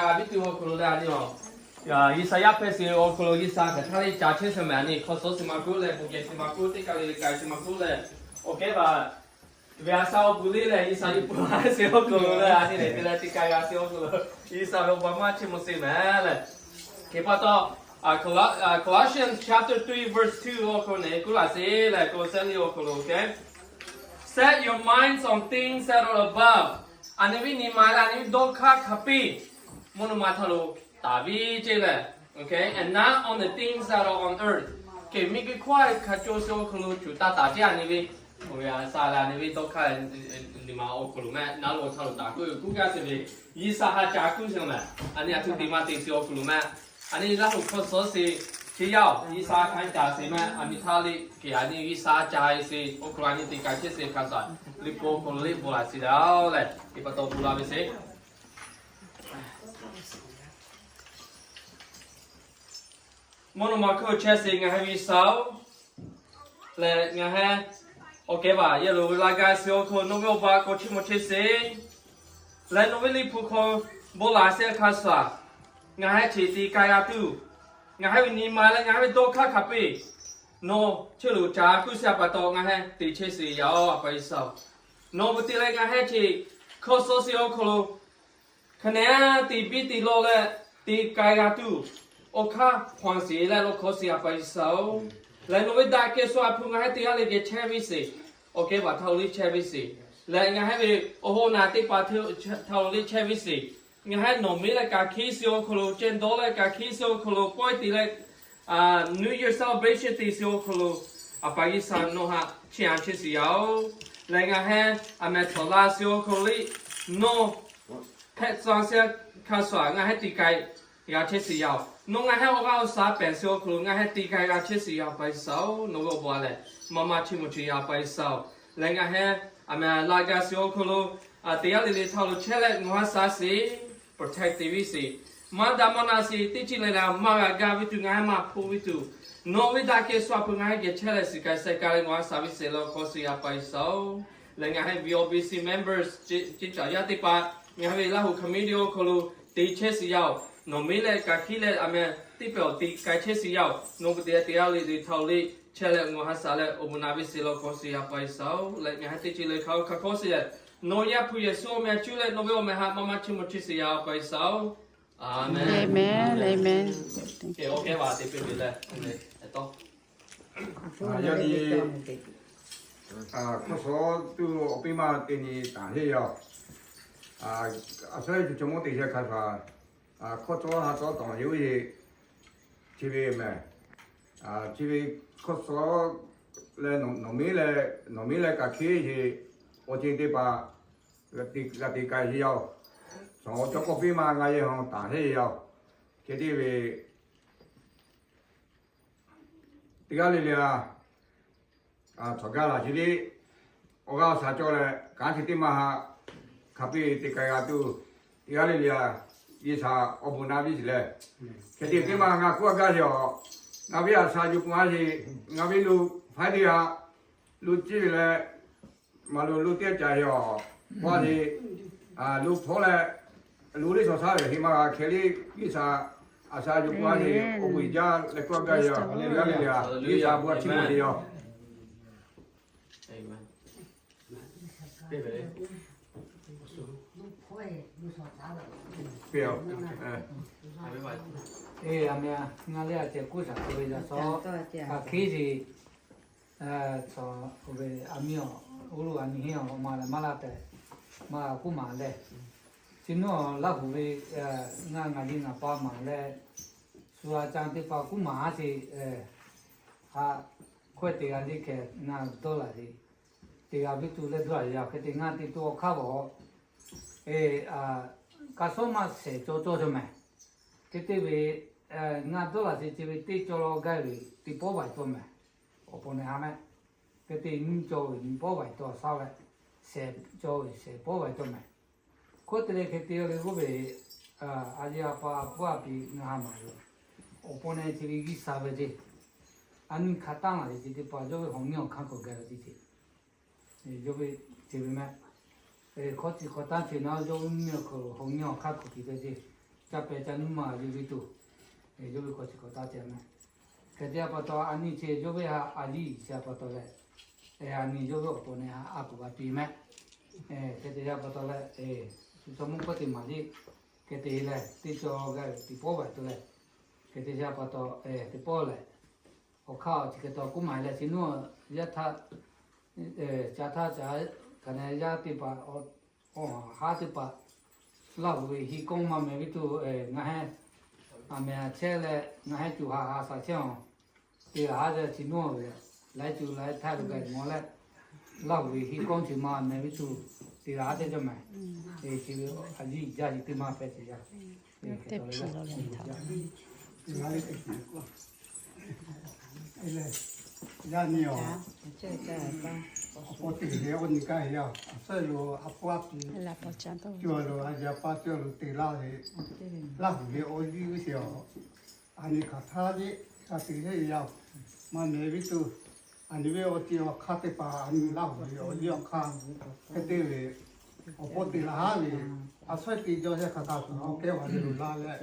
g'a viˉ tuˬ awˬ hk'aw lo leh a nyi awˬ, G'uiˬsha yaˇ hpehꞈ sheˍ awˬ hk'aw lo G'uiˬsha hk'aˬ htaˇ le ca chehˇ sheˍ mehˍ. A nyi hk'aw suh shiˍ ma kuˉ leh, bon kehˬ shiˍ ma kuˉ, teˇ kaˬ le le kaꞈ shiˍ ma kuˉ leh, awˬ kehˉ baˬ ve a sha awˬ bon liˇ leh G'uiˬsha yuˬ peuˬ sheˍ awˬ hk'aw lo leh a nyi lehˬ te leh teˇ kaˬ g'a sheˍ awˬ hk'aw lo G'uiˬsha ve awˬ bon maˇ chiˇ mvuh sheˍ mehˍ leh. Hk'e pa taw, Colossians chapter three verse two awˬ hk'aw lo nehˬ k'oˆ laˇ sheˍ leh, Kawˇsehˇ liˇ awˬ hk'aw lo, okay, set your minds on things that are above. A nyi ve nyi ma leh a nyi ve dawˇ hk'aˇ hk'a piˇ mvuhˇ naw ma htaˇ lo taˍ ve ceˇ leh, okay, and not on the things that are on earth. Hk'e miˬguiˬ hkawˇ hk'a co sheˍ awˬ hk'aw lo cuˬ taˇ taˍ ceˇ a nyi ve, a sha leh a nyi ve dawˇ hk'aˇ nyi ma awˬ hk'aw lo mehˆ naˉ lo htaˇ lo taˍ k'oˆ ve k'oˆ gaˇ sheˍ ve, G'uiˬsha ha ca kuˇ sheˍ mehˍ. A nyi a htoꞈ te maˇ te sheˍ awˬ hk'aw lo mehˆ. A nyi Laˇhuˍ hk'aw suh shiˍ chi yaˇ-oˬ, G'uiˬsha hk'a ca sheˍ mehˍ. A nyi htaˇ le hk'e a nyi G'uiˬsha ca sheˍ awˬ hk'aw lo a nyi te k'ai chehˇ sheˍ hk'a shuˍ, liꞈ hpu awˬ hk'aw lo le bon laˬ sheˍ leh, leh hk'e pa taw bon laˬ ve sheˍ. Mvuhˇ naw ma hk'oˆ chehˇ sheˍ ngaˬ hui ve G'uiˬsha-oˬ, leh ngaˬ hui awˬ kehˉ baˬ yehˬ lo laꞈ g'a sheˍ awˬ hk'aw lo nawˬ ve awˬ bon k'awꞈ chiˇ mvuh chehˇ sheˍ, leh nawˬ ve liꞈ hpu hk'aw bon laˬ sheˍ hk'a shuˍ, ngaˬ hui chi te k'ai g'a tuˬ, ngaˬ hui ve nyi ma leh ngaˬ hui ve dawˇ hk'aˇ hk'a piˇ nawˬ chi lo ca kuˇ sheˍ pa taw ngaˬ hui te chehˇ sheˍ yaˇ-oˬ, A pa G'uiˬsha-oˬ. Nawˬ ve te leh ngaˬ hui chi hk'aw suh shiˍ awˬ hk'aw lo hk'aˬ nehˬ te biˇ te lawˬ leh te k'ai g'a tuˬ, awˬ hk'aˇ hpawnˬ sheˍ leh lawˬ hkawˇ sheˍ, A pa G'uiˬsha-oˬ. Leh nawˬ ve daꞈ kehˬ shu a hpu ngaˬ hui teˇ g'aˇ le geh chehˇ ve sheˍ. Awˬ kehˉ baˬ htaꞈ lo le chehˇ ve sheˍ. Leh ngaˬ hui ve awˬ hoꞈ naˬ teˇ hpaˍ htaꞈ lo le chehˇ ve sheˍ. Ngaˬ hui nawˬ miˉ leh kaꞈ hkiˉ sheˍ awˬ hk'aw lo, ceh dawˇ leh kaꞈ hkiˉ sheˍ awˬ hk'aw lo, pawehˇ te leh New Year celebration te sheˍ awˬ hk'aw lo, A pa G'uiˬsha nawˬ htaꞈ chiˇ a chehˇ sheˍ yaˇ-oˬ. Leh ngaˬ hui a meh tawˍ la sheˍ awˬ hk'aw lo le, nawˬ hpehꞈ tcuh sheˍ hk'a shuˍ ngaˬ hui te k'ai g'a chehˇ sheˍ yaˇ-oˬ. Nawˬ ngaˬ hui awˬ g'aˇ awˬ shaˍ pehˍ sheˍ awˬ hk'aw lo ngaˬ hui te k'ai g'a chehˇ sheˍ yaˇ, A pa G'uiˬsha-oˬ. Nawˬ ve awˬ bon lehˬ maˇ maˇ chiˇ mvuh chehˇ yaˇ, A pa G'uiˬsha-oˬ. Leh ngaˬ hui a meh laꞈ g'a sheˍ awˬ hk'aw lo, teˇ g'aˇ le le htaꞈ lo chehˇ leh ngaˬ hui sha sheˍ, protect te ve sheˍ. Maˇ daꞈ maˇ na sheˍ, teˇ chi leh leh maˇ g'a gaˇ ve tuˬ ngaˬ hui maˇ hpoˆ ve tuˬ, nawˬ ve daꞈ kehˬ shu a hpu ngaˬ hui geh chehˇ leh shiˍ k'ai sheh k'ai leh ngaˬ hui sha ve sheˍ lawˬ hkawˇ sheˍ, A pa G'uiˬsha-oˬ. Leh ngaˬ hui V O B C members, ceˇ caˍ yaˇ teˇ hpaˍ, ngaˬ hui ve Laˇhuˍ committee awˬ hk'aw lo te chehˇ sheˍ yaˇ-oˬ. Nawˬ miˉ leh kaꞈ hkiˉ leh a meh teˇ pehˍ awˬ te k'ai chehˇ sheˍ yaˇ-oˬ. Nawˬ ve te teˇ g'aˇ le le htaꞈ lo le chehˇ leh ngaˬ hui sha leh awˬ bon na ve sheˍ lawˬ hkawˇ sheˍ, A pa G'uiˬsha-oˬ. Leh ngaˬ hui teˇ chi le hk'a hk'a hkawˇ sheˍ leh, nawˬ Yaˇ hpu Yeˍsuˆ awˬ meh cuˇ leh nawˬ ve awˬ meh htaꞈ maˇ maˇ chiˇ mvuh chehˇ sheˍ yaˇ, A pa G'uiˬsha-oˬ. Aˍmenˍ. Aˍmenˍ. Aˍmenˍ. Aˍmenˍ. Oˇ hk'e va te piˇ ve leh, yaˇ nyi hk'aw suh tuˬ awˬ piˇ maˇ te nyi taˍ heˆ yaˇ. A shu cuˇ caw mawˇ te sheh hk'a shuˍ, hk'aw cawˇ ha cawˇ tawˍ yoˬ yeˬ, chi ve mehˍ, chi ve hk'aw suh leh nawˬ miˉ leh, nawˬ miˉ leh kaꞈ hkiˉ yeˬ, awˬ ceuˬ teˇ hpaˍ g'a te k'ai sheˍ yaˇ-oˬ. Cawˬ cawˇ k'awꞈ piˇ maˇ g'a yehˬ hawˬ taˍ heˆ yaˇ-oˬ. Hk'e te ve teˇ g'aˇ le le a, cawˬ gaˇ laˬ chi le, awˬ g'aˇ awˬ shaˍ cawˬ leh kanˉ chi teˇ maˇ haꞈ hk'a piˇ te k'ai g'a tuˬ, teˇ g'aˇ le le a, G'uiˬsha awˬ bon na piˇ sheˍ leh, hk'e te teˇ maˇ ngaˬ k'oˆ gaˇ sheˍ-oˬ. Ngaˬ ve a shaˍ yuˬ peuˬ a sheˍ, ngaˬ ve lo faiˉ teˇ g'aˇ lo ciˇ ve leh, maˇ lo lo teˇ g'aˇ ca sheˍ-oˬ. K'oˆ a sheˍ, lo hpawˇ leh lo liˇ shawˍ shaˉ ve heˆ maˇ g'a hkeh liˇ G'uiˬsha a shaˍ yuˬ peuˬ a sheˍ, awˬ bon uiˍ jaˇ leh k'oˆ gaˇ sheˍ-oˬ. Teˇ g'aˇ le le a, G'uiˬsha bon chiˇ mvuh sheˍ yaˇ-oˬ. Ngaˬ le a ceh kuˇ shaˍ k'oˆ ve yaˇ shawˉ, kaꞈ hkiˉ sheˍ, cawˬ ve a miˇ-oˬ, oˇ lo a nyi heˆ-oˬ, awˬ ma lehˬ maˇ laˇ tehꞈ, maˇ kuˇ maˍ leh, chi nawˉ Laˇhuˍ ve ngaˬ ngaˬ nyi ngaˬ pa maˍ leh, shu a ca teˇ hpaˍ kuˇ maˍ haˉ sheˍ, haꞈ hkawehˇ te g'a le hkeh ngaˬ dawˇ laˬ sheˍ. Te g'a biˇ tuˬ leh dawˇ laˬ yaˇ hk'e te ngaˬ te tuˬ awˬ hk'aˇ baˬ-oˬ. Kaꞈ shawˉ maˇ shehˍ cawˬ cawˬ cawˬ mehˍ. Hk'e te ve ngaˬ dawˇ laˬ sheˍ chi ve teˇ cawˬ lawˬ gaˇ ve teˇ pawˆ baˬ cawˬ mehˍ. Awˬ pon nehˬ ha mehˆ. Hk'e te nyiˇ cawˬ ve nyiˇ pawˆ baˬ cawˬ shaˉ leh, shehˍ cawˬ ve shehˍ pawˆ baˬ cawˬ mehˍ. Hk'oˆ te leh hk'e te le k'oˆ ve, a yeˇ a pa a pfuhˇ a piˍ ngaˬ ha maˍ yoˬ. Awˬ pon nehˬ chi ve G'uiˬsha ve ceˇ, a nyi hk'a tanˇ laˬ ve ceˇ teˇ hpaˍ yawˇ ve hawˬ nyi awˬ hk'aˇ k'awꞈ gaˬ ve ceˇ. Yawˇ ve ceˇ ve mehˆ. Hk'aw chi hk'aw tanˇ ceˇ naˉ yawˇ ve mvuhˇmiˬ awˬ hk'aw lo hawˬ nyi awˬ hk'aˇ k'awꞈ piˇ ve ceˇ. ca pehˍ ca nuˇ maˬ yuˬ ve tuˬ, yawˇ ve hk'aw chi hk'awꞈ taˇ ceh meh. Hk'e te a pa taw, a nyi chi yawˇ ve ha a yiˇ chi a pa taw leh, a nyi yawˇ ve awˬ pon ne ha a kuˬ g'a piˇ meh. Hk'e te a pa taw leh, shu chaw mvuhˇ hpawˇ teˇ maˬ liˇ, hk'e te leh teˇ cawˬ g'a tiꞈ pawˆ baˬ tuˬ leh, hk'e te a pa taw, teˇ pawˆ lehˬ, awˬ hk'aˇ chi hk'e taw k'oˆ maˍ leh chi nuˇ yaˇ htaˇ, ca htaˇ ca, hk'aˬ ne yaˇ teˇ hpaˍ, awˬ haˉ teˇ hpaˍ, Laˇ huˍ ve hinˉ k'awˇ maˇ meh viˉ tuˬ, ngaˬ hehnˇ a meh a chehˇ leh ngaˬ hehnˇ cuˬ ha ha shaˍ chehˇ awˬ, te g'a haˉ te chi nuˇ ve, laiˉ cuˬ laiˉ htaˇ lo gaˬ mawˬ leh, Laˇ huˍ ve hinˉ k'awˇ chi maˇ meh viˉ tuˬ, te g'a haˉ te cawˇ meh. Chi ve a yiˇ jaˇ yiˇ teˇ maˇ hpehꞈ te yaˇ. Yaˇ nyi awˬ, awˬ pon teˇ g'aˇ ve awˬ nyi kaˇ ve yaˇ, a suhˉ lo a pawˇ a pi, cuˇ lo a yaˇ paˇ cuˇ lo te laˇ ve, Laˇ huˍ ve awˬ liˇ g'uˇ sheˍ awˬ, a nyi hk'aˬ htaˇ jeˆ g'a te heˆ ve yaˇ, maˇ meh viˉ tuˬ, a nyi ve awˬ ceuˬ awˬ hk'aˇ teˇ hpaˍ a nyi Laˇ huˍ ve awˬ liˇ awˬ hk'aˇ, hk'e te ve, awˬ pon te laˇ haˉ ve, a suhˉ te jaw yaˇ hk'aˬ htaˇ tuˬ awˬ kehˉ a ve lo laˇ leh,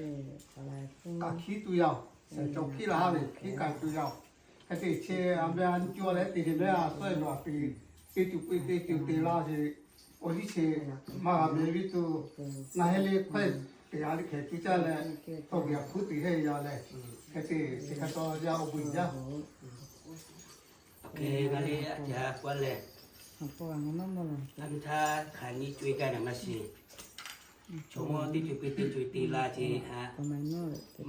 kaꞈ hkiˉ tuˬ yaˇ, cawˬ hkiˉ laˇ haˉ ve hkiˉ k'ai tuˬ yaˇ, hk'e te chi a meh a nyi cuˇ leh te ve meh a suhˉ lo a te, teˇ cuˬ pui teˇ cuˬ te laˇ ve, awˬ liˇ chi maˇ g'a meh viˉ tuˬ, ngaˬ hehnˇ le hkawehˇ te g'a le hkeh cuˇ caˇ leh, tawˇ geh a hkuˉ te heˆ yaˇ leh, hk'e te chi hk'e taw yaˇ awˬ bon jaˇ. Awˬ hk'e g'a le a ca k'oˆ leh, a mvuhˇ htaˇ hk'aˬ nyi co-e gaˇ naˍ maˇ shiˍ. Chaw mawˇ teˇ co-e pui teˇ co-e te laˇ ce haꞈ,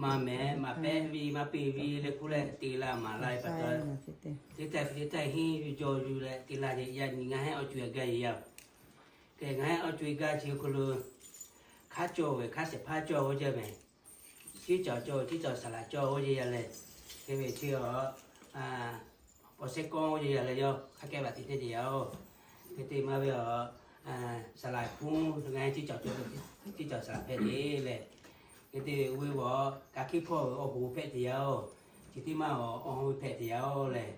maˇ mehˍ maˇ pehˉ viˇ maˇ piˇ viˇ leh hkuˇ leh te laˇ maˍ laˇ ve pa taw, teˇ htaˇ teˇ htaˇ henˇ yuˬ jaw yuˬ leh te laˇ ce yaˇ nyi ngaˬ hehnˇ awˬ co-e gaˇ ve yaˇ. Hk'e ngaˬ hehnˇ awˬ co-e gaˇ ce hk'aw lo, hk'aˉ cawˬ ve hk'aˉ shehˍ hpaˇ cawˬ ve ceˇ meh. Ciˉ cawˬ cawˬ ciˉ cawˬ saˍ laˍ cawˬ ve ceˇ yaˇ leh, hk'e ve chi awˬ, awˬ shehˍ k'awˇ ve yaˇ leh yawˇ hk'a kehˉ baˬ te te ce yaˇ oˬ. Hk'e te maˇ ve awˬ, saˍ laˍ hkuˇ ngaˬ hehnˇ ciˉ cawˬ cawˬ ciˉ cawˬ saˍ laˍ hpehꞈ te leh, hk'e te ve awˬ, ka hkiˉ hpawˇ ve awˬ hoꞈ hpehꞈ te yaˇ oˬ. Chi teˇ maˇ awˬ, awˬ hoꞈ hpehꞈ te yaˇ oˬ leh,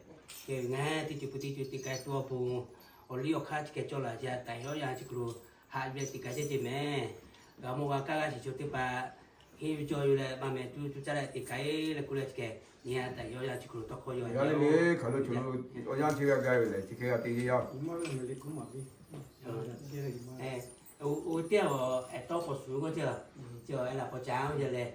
hk'e ngaˬ hehnˇ teˇ co-e pui teˇ co-e te k'ai tuˬ awˬ pon, awˬ liˇ awˬ hk'aˇ chi k'ai cawˬ laˬ ce taꞈ yawˇ yaˇ chi hk'aw lo haꞈ ve te k'ai ce ce meh. G'a mawˇ g'a kaˇ g'aˇ shiˍ chaw teˇ hpaˍ, henˇ yuˬ jaw yuˬ leh maˇ meh tuˬ tuˬ caˇ leh te k'ai leh k'oˆ leh chi hk'e, nyi a taꞈ yawˇ yaˇ chi hk'aw lo tawˇ hkawˇ yaw a le le hk'aˬ lo chaw lo awˬ yanˇ chi g'a gaˇ ve lehˬ chi hk'e g'a te ce yaˇ. Oˇ teˇ awˬ, ehˍ tawˇ hk'awꞈ shuˍ k'oˆ ce, chi awˬ ehˍ laˬ hk'awꞈ caˇ ve yaˇ leh,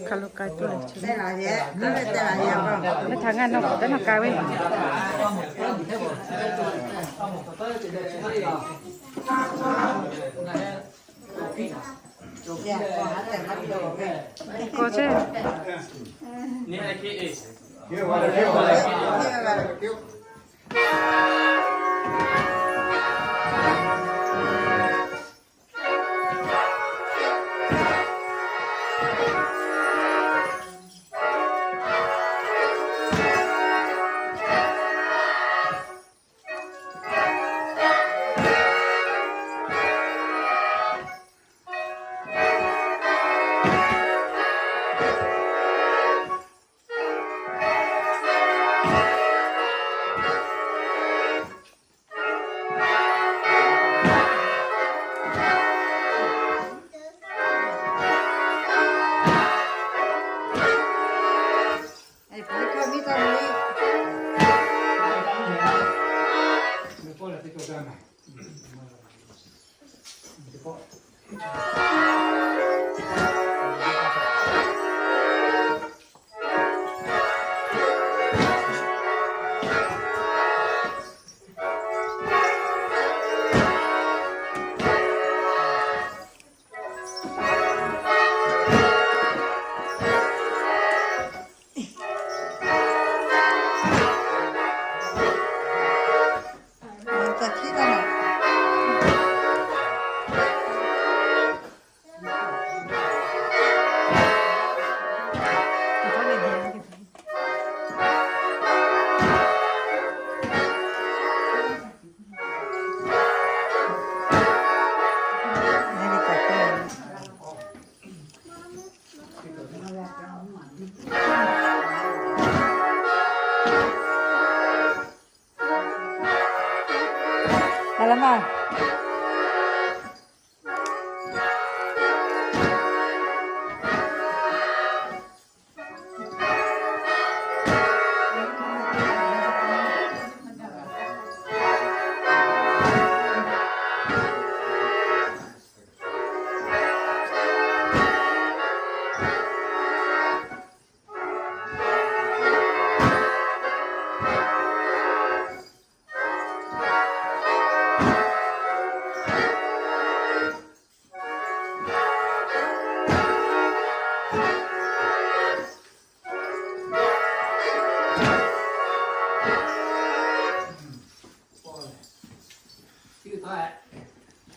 Hk'aˬ lo k'ai tuˬ le. Mehˆ htaꞈ ngaˇ nawˬ k'awꞈ teˇ naˬ k'ai ve. K'awꞈ chehˇ.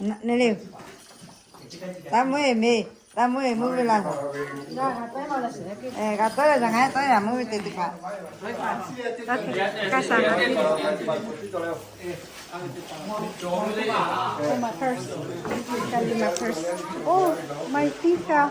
Nyi le. Taˇ mvuhˇ e meˬ, taˇ mvuhˇ e mvuhˇ ve laˇ. G'a tawˇ yaꞈ, g'a tawˇ yaꞈ mvuhˇ ve te teˇ hpaˍ. My purse. Can be my purse. Oh, my things fell.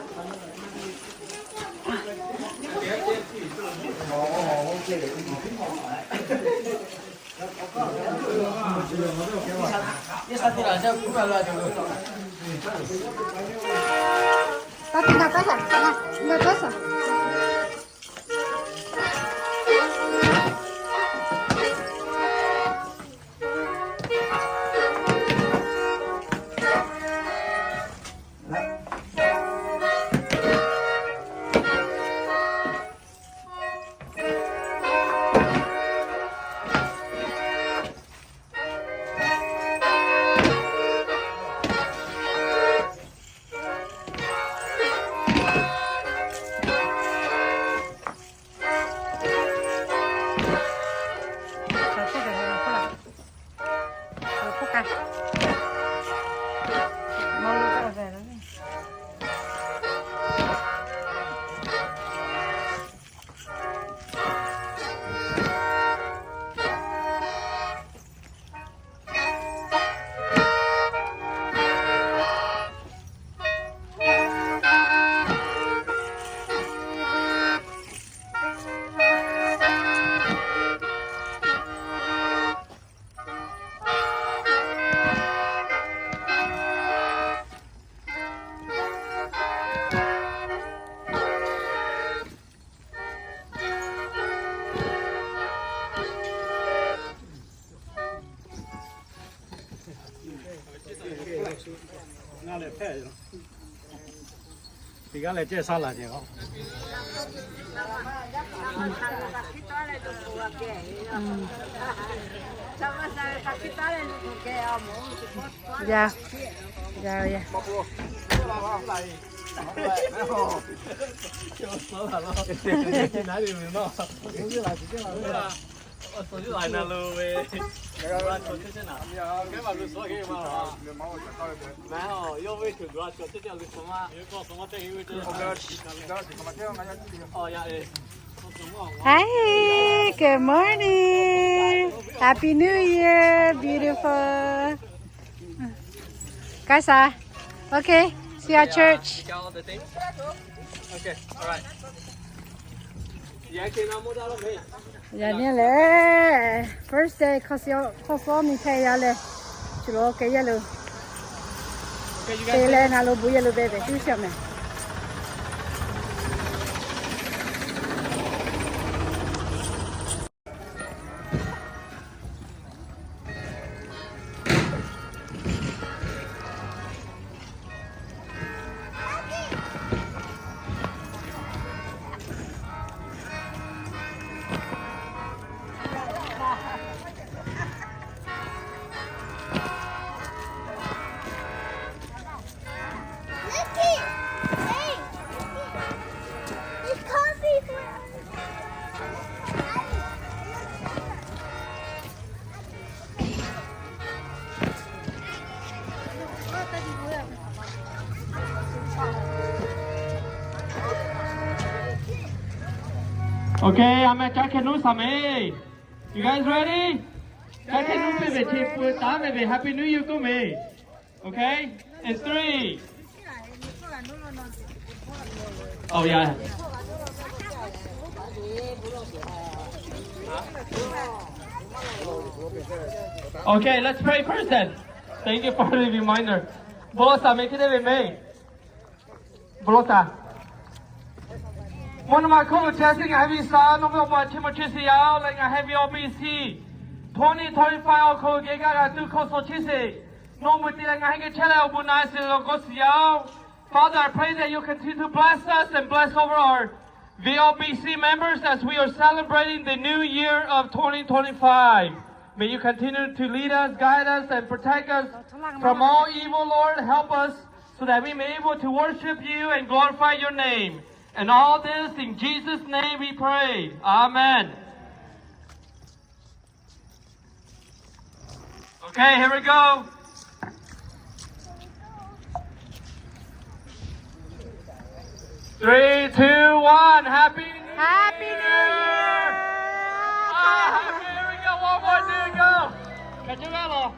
Teˇ g'aˇ leh cehˇ saˉ laˬ ceh k'o. Ya, ya, ya. Hi, good morning. Happy New Year, beautiful. Kaˇ saˍ. Okay, see you at church. Yaꞈ nyi lehˬ, first day hk'aw suh hk'aw suh miˬ hpehꞈ yaˇ leh, chi lo k'ai yaˇ lo, te leh ngaˬ lo bon yaˇ lo beh beh tuˉ shaˍ mehˍ. Okay, aˬ meh ca hkeh nuˇ saˍ mehˍ. You guys ready? Ca hkeh nuˇ mehˍ ve, chi pui taˉ mehˍ ve, Happy New Year k'oˆ mehˍ. Okay? In three. Oh, yeah. Okay, let's pray first then. Thank you for the reminder. Bon lawˬ saˍ mehˍ hk'e te ve mehˍ. Bon lawˬ saˍ. Mvuhˇ naw ma hk'oˆ lo chehˇ sheˍ ngaˬ hui ve G'uiˬsha, nawˬ ve awˬ bon chi ma chi sheˍ yaˇ-oˬ leh ngaˬ hui ve awˬ bon chi twenty twenty-five awˬ hk'aw lo geh gaˇ g'a tuˬ hk'aw suh chehˇ sheˍ. Nawˬ ve te leh ngaˬ hui geh chehˇ leh awˬ bon na sheˍ lawˬ k'o sheˍ yaˇ-oˬ. Father, I pray that you continue to bless us and bless over our V O B C members as we are celebrating the new year of twenty twenty-five. May you continue to lead us, guide us, and protect us from all evil, Lord. Help us so that we may able to worship you and glorify your name. And all this in Jesus' name we pray. Amen. Okay, here we go. Three, two, one. Happy New Year! Happy New Year! Ah, happy, here we go. One more, there we go. Catch it, Ella.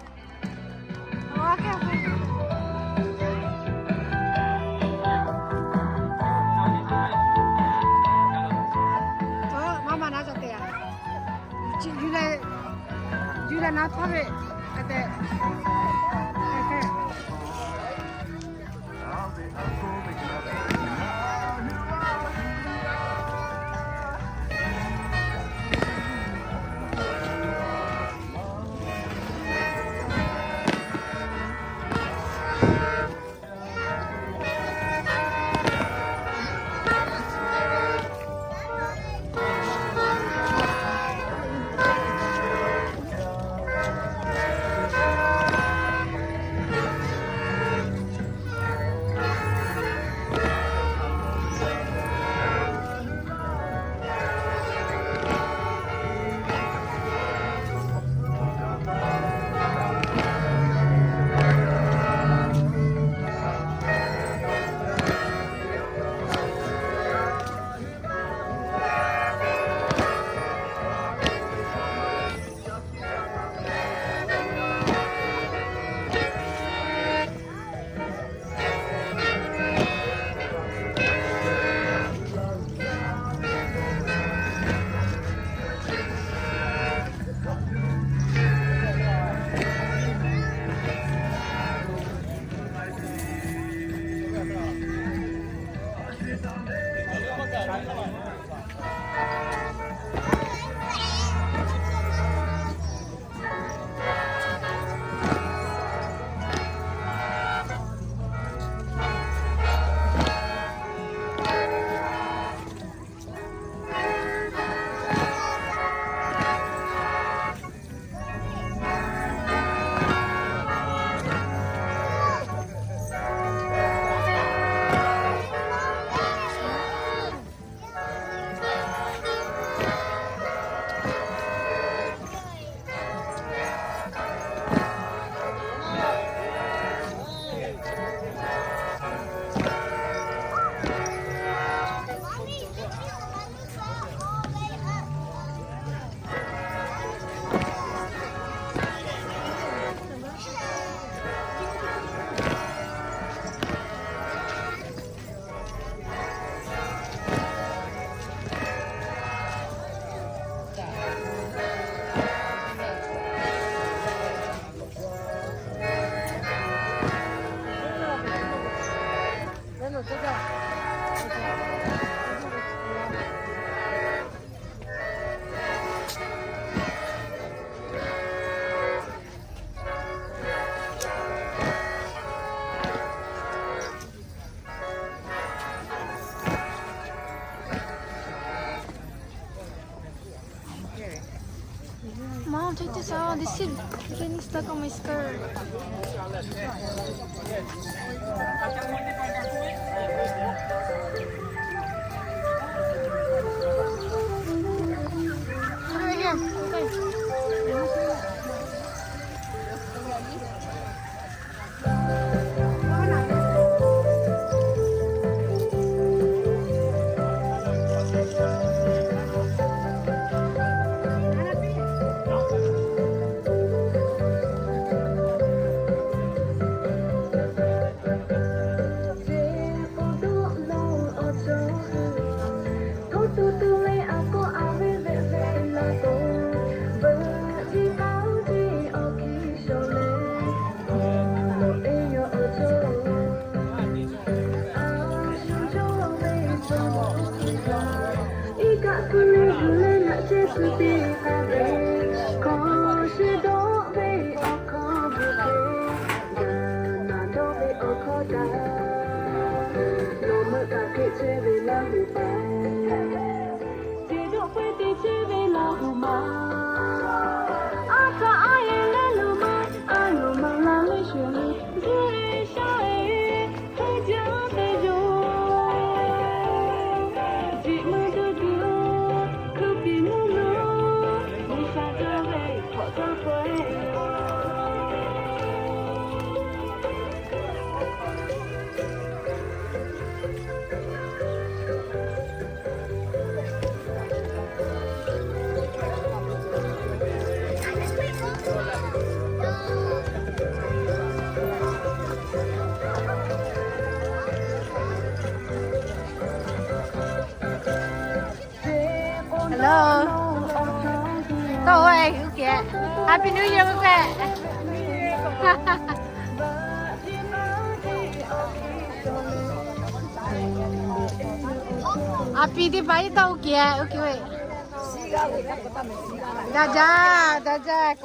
Mom, check this out. This is getting stuck on my skirt. Right here. Okay. Happy New Year k'oˆ ve. Happy teˇ hpaˍ iˉ tawˇ oˇ kehˬ oˇ kehˬ ve. Daꞈ jaˇ, daꞈ jaˇ.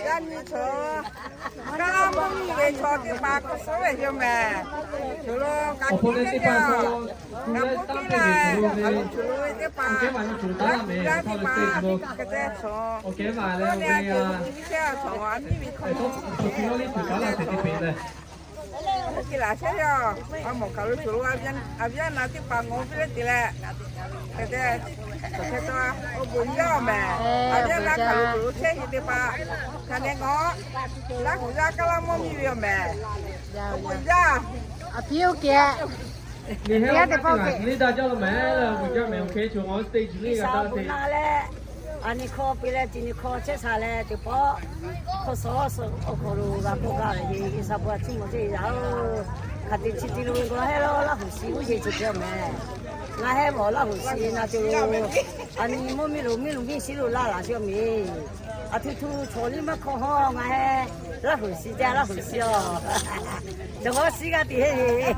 Yaˇ nyi chaw, kaˇ laˇ mvuhˇ miˬ ve chaw teˇ hpaˍ hk'aw suhˉ ve yoˬ mehˍ. Chaw lo kaꞈ k'oˆ ve yoˬ. Ngaˬ k'oˆ piˇ leh, ngaˬ lo chaw lo ve teˇ hpaˍ, g'aˇ g'aˇ teˇ hpaˍ, hk'e te chaw, awˬ kehˉ maˬ leh awˬ ve a, nyiˇ chehˇ a chaw a miˇ ve hk'aw lo, awˬ hk'aw lo liˇ tuˬ kaˉ laˇ te teˇ peˍ leh, oˇ hk'e laꞈ chehˇ yaˇ. A mawˬ kaˬ lo chaw lo a viˉ a naˍ teˇ hpaˍ ngawˬ piˇ leh te leh, hk'e te, hk'e te, awˬ bon yaˇ mehˍ. A viˉ a naˍ kaˬ lo chaw lo chehˇ ve teˇ hpaˍ, hk'a nehˬ ngaˬ Laˇhuˍ yaˇ kaˇ laˇ mvuhˇ miˬ ve yoˬ mehˍ. Awˬ bon yaˇ. A piˇ oˇ kehˬ. Yaˇ teˇ hpaˍ oˇ kehˬ. Liˇ daꞈ jaˇ lo mehˍ, awˬ bon yaˇ mehˍ, oˇ hk'e chaw ngaˬ hui stage liˇ g'a taˇ te. A nyi hkawˇ piˇ leh, chi nyi hkawˇ chehˇ sha leh, teˇ pawˆ hkawˇ suhˉ awˬ hk'aw lo g'a k'oˆ gaˇ ve, G'uiˬsha bon a ciˉ mawˬ chehˇ yaˇ-oˬ. Hk'aˬ te chi ti lo ve g'a hehˉ laˇ, Laˇhuˍ shiˍ uˉ yeˬ chi te mehˍ. Ngaˬ hehˉ mawˬ Laˇhuˍ shiˍ na te lo, a nyi mvuhˇ miˬ lo miˇ lo miˇ shiˍ lo laˇ laꞈ shiˍ mehˍ. A htoꞈ htoꞈ chaw liˇ maˇ hk'awꞈ hawˉ, ngaˬ hehˉ Laˇhuˍ shiˍ te, Laˇhuˍ shiˍ-oˬ. Chaw g'awˇ shiˍ g'a te heˆ ve.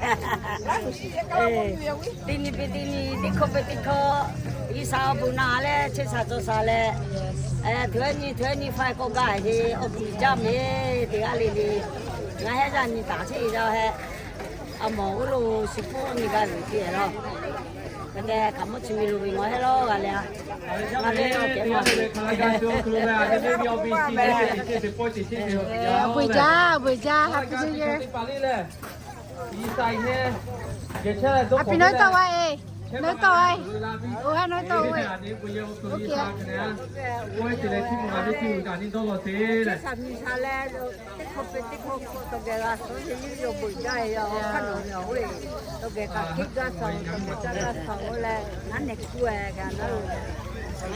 Teˇ nyi piˇ teˇ nyi, teˇ hkawˇ piˇ teˇ hkawˇ, G'uiˬsha awˬ bon na leh chehˇ sha cawˬ sha leh, htoꞈ ehˉ nyi htoꞈ ehˉ nyi faiˇ k'awꞈ gaˇ heˆ, awˬ bon jaˇ mehˍ teˇ g'aˇ le le. Ngaˬ hehˉ yaˇ nyi taˍ chehˇ yaˇ hehˉ. A mawˬ g'uˇ lo shi hpawˇ nyi g'a luˬ te laˇ. Hk'e te hkaˍ mvuhˇ chi miˬ lo ve ngaˬ hehˉ lawˇ g'a le a. Ngaˬ ve awˬ kehˉ maˇ ve. Awˬ bon jaˇ, awˬ bon jaˇ, Happy New Year. Happy New Year. Oˇ ha nawˉ tawˆ ve. Oˇ kehˬ. Oˇ ve te leh chi ma ve teˇ g'uiˬ kaꞈ nyi dawˇ law te leh. Teˇ hkawˇ piˇ teˇ hkawˇ hkawˇ tawˇ geh g'a suhˉ ve, yawˇ bon jaˇ ve yoˬ. Hk'aˬ nawˬ ve awˬ hoˉ e tawˇ geh kaꞈ hkiˆ gaˇ suhˉ, tawˇ geh caˇ gaˇ suhˉ-oˬ leh, naˉ nehˬ kuˇ e kaꞈ naˉ lo,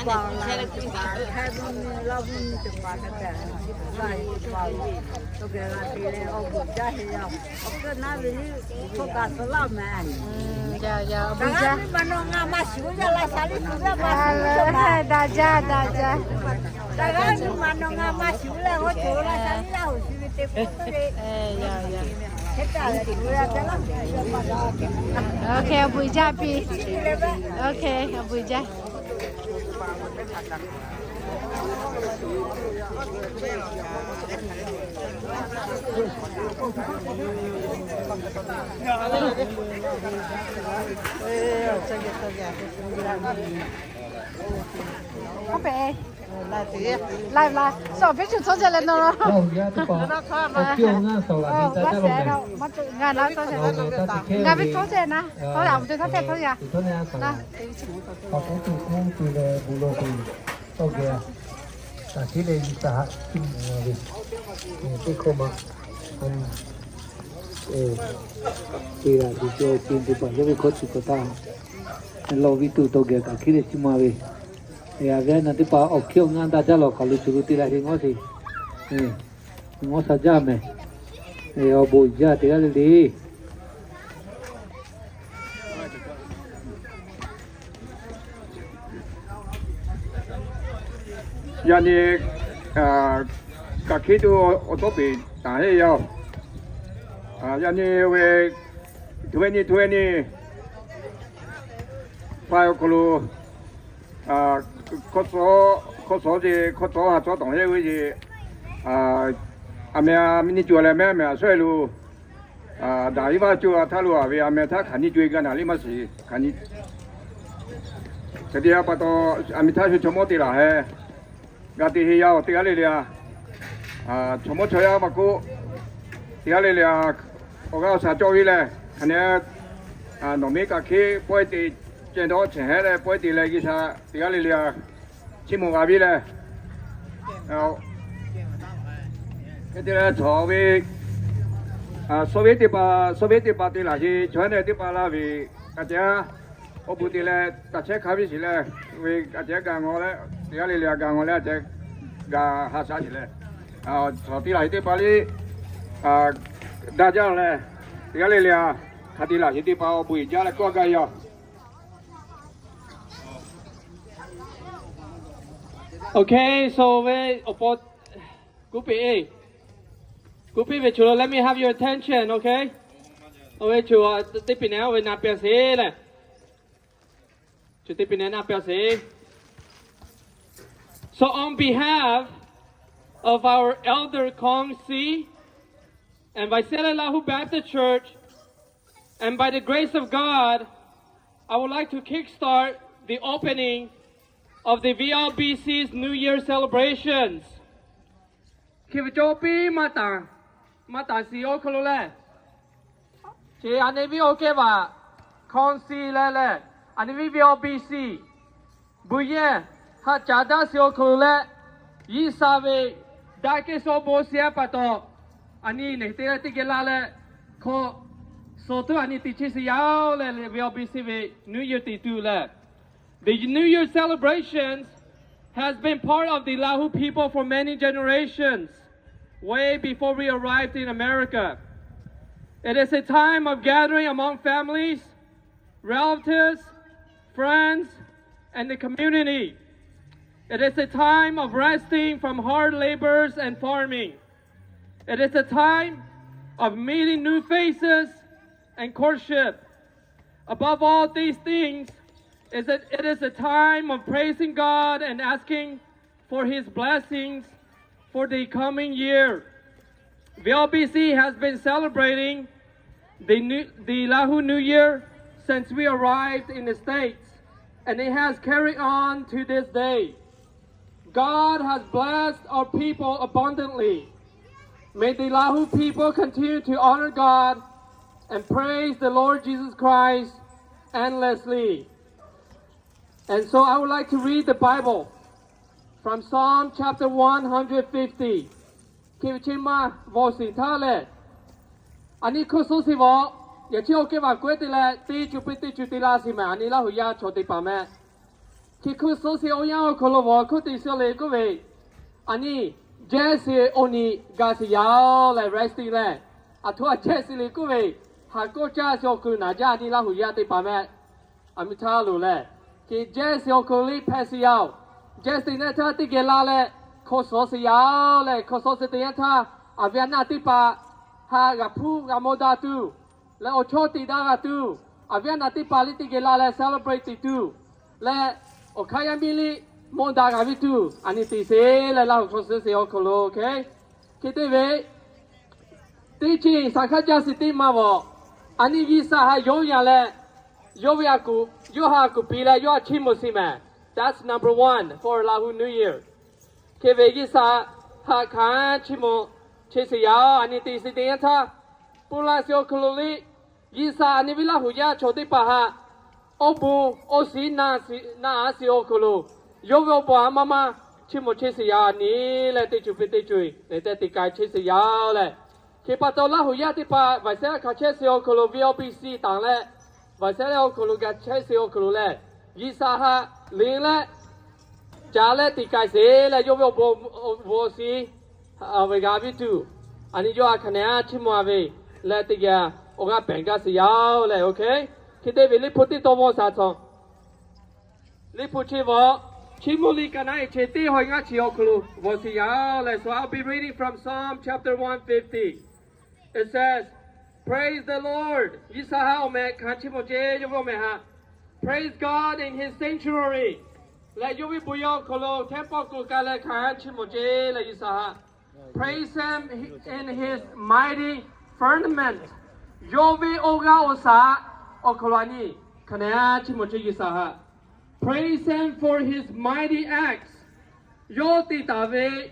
paˍ la teˇ hpaˍ, hk'e mvuhˇ miˬ Laˇ mvuhˇ miˬ teˇ hpaˍ hk'e te, chi hk'e g'a e paˍ lo, tawˇ geh g'a te leh awˬ bon jaˇ ve yoˬ. Awˬ hk'e naˉ ve liˇ hkawˇ kaꞈ suhˉ laˇ mehˍ. Daꞈ jaˇ, daꞈ jaˇ, daꞈ jaˇ. Okay, awˬ bon jaˇ piˇ. Okay, awˬ bon jaˇ. Hk'a pehˍ, live live, shawˍ piˉ shuˍ tawˇ ceh leh nawˬ laˇ. Ngaˬ na tawˇ ceh, ngaˬ ve tawˇ ceh na, tawˇ ceh a bu te tawˇ ceh tawˇ ceh na. Awˬ k'oˉ tuˬ k'oˉ tuˬ leh bu lo tuˬ tawˇ geh, taꞈ hkiˉ leh nyi taˍ haꞈ tuˬ ve, teˇ hkawˇ ma, teˇ g'aˇ tuˬ ceh ceh teˇ hpaˍ yawˇ ve hkawˇ chi hkawˇ htaˇ, lawˬ ve tuˬ tawˇ geh taꞈ hkiˉ leh chi ma ve, a ve naˬ teˇ hpaˍ awˬ hkiˉ awˬ ngaˇ daꞈ jaˇ lawˬ hk'aˬ lo tuˬ lo te la he ngawˇ sheˍ, ngawˇ sha jaˇ mehˍ. Awˬ bon jaˇ teˇ g'aˇ le le. Yaꞈ nyi, kaꞈ hkiˉ tuˬ awˬ tawˉ peˍ taˍ heˆ yaˇ-oˬ. Yaꞈ nyi ve, tuˬ ve nyi tuˬ ve nyi, pa awˬ hk'aw lo, hkawˇ tcuhˉ ce hkawˇ tcuhˉ ha tcuhˉ tawˍ heˆ ve ce, aˬ meh a miˇ nyi co leh mehˉ meh a shawˉ e lo, daꞈ iˉ vaˇ co a htaˇ lo a ve a meh htaˇ hk'aˬ nyi co e ga naˬ liˇ maˇ shiˍ hk'aˬ nyi. Hk'e te a pa taw, aˬ meh htaˇ shu chaw mawˇ te laˬ heh, g'a te he yaˇ-oˬ teˇ g'aˇ le le a. Chaw mawˇ chaw yaˇ maˇ k'oˆ, teˇ g'aˇ le le a, awˬ g'aˇ awˬ shaˍ cawˇ ve leh hk'aˬ nyi, nawˬ miˉ kaꞈ hkiˉ pawehˇ te, ceh dawˇ chehˬ hehˉ leh pawehˇ te leh G'uiˬsha teˇ g'aˇ le le a, chiˇ mvuh g'a ve leh, hk'e te leh chaw ve, suh ve teˇ hpaˍ, suh ve teˇ hpaˍ te laˬ he chaw nehˬ teˇ hpaˍ laˇ ve, kaꞈ te a, awˬ bon te leh taˍ chehˇ hk'a ve shiˍ leh, ve kaꞈ te a ga ngaw leh teˇ g'aˇ le le a ga ngaw leh a te, ga ha shaˉ shiˍ leh, chaw te laˬ he teˇ hpaˍ le, daꞈ jaˇ leh, teˇ g'aˇ le le a, hk'a te laˬ he teˇ hpaˍ awˬ bon jaˇ leh kawˆ gaˇ yaˇ. Okay, so ve awˬ pa, kuˇ piˇ, kuˇ piˇ ve chaw lo, let me have your attention, okay? Oˇ ve chaw teˇ piˇ nehˬ oˇ ve na piˇ sheˍ leh, chaw teˇ piˇ nehˬ na piˇ sheˍ. So on behalf of our elder Kong Si, and by Sele Lahu Baptist Church, and by the grace of God, I would like to kickstart the opening of the V L B C's New Year celebrations. Hk'e ve cawˇ piˇ maˇ taˍ, maˇ taˍ shiˍ awˬ hk'aw lo lehˬ, chi a nyi viˉ awˬ kehˉ vaꞈ Kong Si leh leh, a nyi viˉ V L B C buˬ yehˬ haꞈ caˍ daꞈ shiˍ awˬ hk'aw lo leh, G'uiˬsha ve daꞈ kehˬ shaw bon shiˍ a pa taw, a nyi neˬ te leh teˇ geh la leh, hk'aw suhˍ tuˬ a nyi te chehˇ shiˍ yaˇ leh leh V L B C ve New Year te tuˬ leh, the New Year celebrations has been part of the Lahu people for many generations, way before we arrived in America. It is a time of gathering among families, relatives, friends, and the community. It is a time of resting from hard labors and farming. It is a time of meeting new faces and courtship. Above all these things, is it, it is a time of praising God and asking for His blessings for the coming year. V L B C has been celebrating the, new, the Lahu New Year since we arrived in the States, and it has carried on to this day. God has blessed our people abundantly. May the Lahu people continue to honor God and praise the Lord Jesus Christ endlessly. And so I would like to read the Bible from Psalm chapter one hundred fifty. Hk'e ve chi ma vawˬ shiˍ htaˇ lehˬ, a nyi hkui suhˍ shiˍ vawˬ, yaꞈ chi awˬ kehˉ vaꞈ k'oˆ te leh teˇ cuˬ piˇ teˇ cuˬ te la shiˍ mehˍ, a nyi Laˇ huˍ yaˇ chaw teˇ hpaˍ mehˍ. Hk'e hkui suhˍ shiˍ awˬ yanˇ awˬ hk'aw lo vawˬ hk'oˆ te suh le k'oˆ ve, a nyi jehˇ shiˍ awˬ nyi ga shiˍ yaˇ leh rest leh, aˬ htoꞈ ma jehˇ shiˍ le k'oˆ ve, haˍ kawˆ caˇ shiˍ awˬ hk'aw lo naˍ jaˇ a nyi Laˇ huˍ yaˇ teˇ hpaˍ mehˍ. A miˇ htaˇ loˬ lehˬ, hk'e jehˇ shiˍ awˬ hk'aw lo liˇ hpehꞈ shiˍ yaˇ oˬ. Jehˇ shiˍ nehˆ htaˇ teˇ geh la leh, hk'aw suhˍ shiˍ yaˇ leh hk'aw suhˍ shiˍ teˇ yanˇ htaˇ, aˬ viˉ aˬ naˇ teˇ hpaˍ haꞈ g'a hpuˇ g'a mawˬ daꞈ tuˬ leh awˬ chawˇ te daꞈ g'a tuˬ, aˬ viˉ aˬ naˇ teˇ hpaˍ liˇ teˇ geh la leh celebrate te tuˬ leh, awˬ hk'aˇ yaˇ miˇ liˇ mawˬ daꞈ g'a ve tuˬ a nyi te sheˍ leh Laˇ huˍ hk'aw suhˍ shiˍ awˬ hk'aw lo, okay. Hk'e te ve teˇ ceuˬ saˍ hkaˇ jaˇ shiˍ teˇ ma vawˬ, a nyi G'uiˬsha haꞈ yonˍ yaˇ leh, yawˇ ve a kuˬ, yawˇ haꞈ kuˬ piˇ leh yawˇ haꞈ chiˇ mvuh shiˍ mehˍ. That's number one for Lahu New Year. Hk'e ve G'uiˬsha haꞈ hkanˍ chiˇ mvuh chehˇ shiˍ yaˇ a nyi te shiˍ teˇ yanˇ htaˇ, pun la shiˍ awˬ hk'aw lo liˇ, G'uiˬsha a nyi viˉ Laˇ huˍ yaˇ chaw teˇ hpaˍ haꞈ awˬ bon awˬ shiˍ na a shiˍ awˬ hk'aw lo, yawˇ ve awˬ bon a maˇ maˇ chiˇ mvuh chehˇ shiˍ yaˇ a nyi leh teˇ cuˬ piˇ teˇ cuˬ leh te te k'ai chehˇ shiˍ yaˇ leh, hk'e pa taw Laˇ huˍ yaˇ teˇ hpaˍ vaꞈ shehˉ hkanˍ chehˇ shiˍ awˬ hk'aw lo V L B C taˍ leh, vaꞈ shehˉ leh awˬ hk'aw lo ga chehˇ shiˍ awˬ hk'aw lo leh, G'uiˬsha haꞈ liˇ leh caˍ leh te k'ai sheˍ leh yawˇ ve awˬ bon awˬ shiˍ a ve g'a viˇ tuˬ, a nyi yawˇ a hkanˍ nehˬ a chiˇ mvuh a ve leh teˇ geh awˬ g'aˇ pehˬ gaˇ shiˍ yaˇ leh, okay. Hk'e te ve Liꞈ hpu teˇ tawn vawˬ shaˍ cawˬ. Liꞈ hpu chi vawˬ, Chiˇ mvuh liꞈ ka naˉ e chi teˇ hawˬ ngaˇ chi awˬ hk'aw lo vawˬ shiˍ yaˇ leh, so I'll be reading from Psalm chapter one fifty. It says, Praise the Lord. G'uiˬsha haꞈ awˬ meh hkanˍ chiˇ mvuh ceˇ, yawˇ ve awˬ meh haꞈ. Praise God in His sanctuary. Leh yawˇ ve bon yaˇ awˬ hk'aw lo temple k'oˍ ka leh hkanˍ chiˇ mvuh ceˇ leh G'uiˬsha haꞈ. Praise Him in His mighty firmament. Yawˇ ve awˬ g'aˇ awˬ shaˍ awˬ hk'aw lo a nyi hkanˍ nehˬ a chiˇ mvuh ceˇ G'uiˬsha haꞈ. Praise Him for His mighty acts. Yawˇ te taˍ ve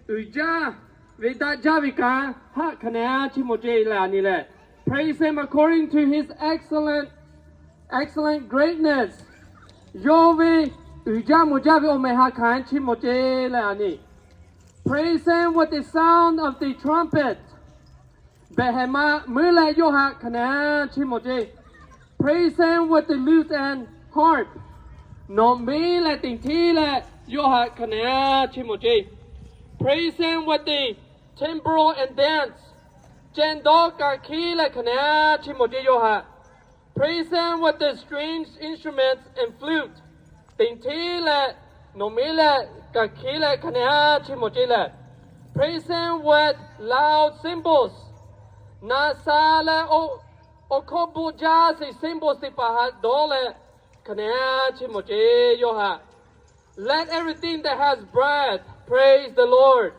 uiˍ jaˇ ve daꞈ jaˇ ve kanˉ haꞈ hkanˍ nehˬ a chiˇ mvuh ceˇ leh a nyi leh, Praise Him according to His excellent, excellent greatness. Yawˇ ve uiˍ jaˇ mvuh jaˇ ve awˬ meh haꞈ hkanˍ chiˇ mvuh ceˇ leh a nyi. Praise Him with the sound of the trumpet. Behˬ hehˍ ma meuˉ leh yawˇ haꞈ hkanˍ nehˬ chiˇ mvuh ceˇ. Praise Him with the lute and harp. Nawˬ meˉ leh teꞈ hteˇ leh yawˇ haꞈ hkanˍ nehˬ chiˇ mvuh ceˇ. Praise Him with the timbrel and dance. Ceh dawˇ kaꞈ hkiˉ leh hkanˍ nehˬ chiˇ mvuh ceˇ yawˇ haꞈ. Praise Him with the strings, instruments, and flute. Teꞈ hteˇ leh Nawˬ miˉ leh, kaꞈ hkiˉ leh hk'a nehˉ a chiˇ mvuh ceˇ lehˬ, praise Him with loud cymbals. Na sha leh, awˬ hkawˇ bon jaˇ sheˍ cymbals teˇ hpaˍ htaꞈ dawˇ leh, hk'a nehˉ a chiˇ mvuh ceˇ. Yawˇ htaꞈ, Let everything that has breath praise the Lord.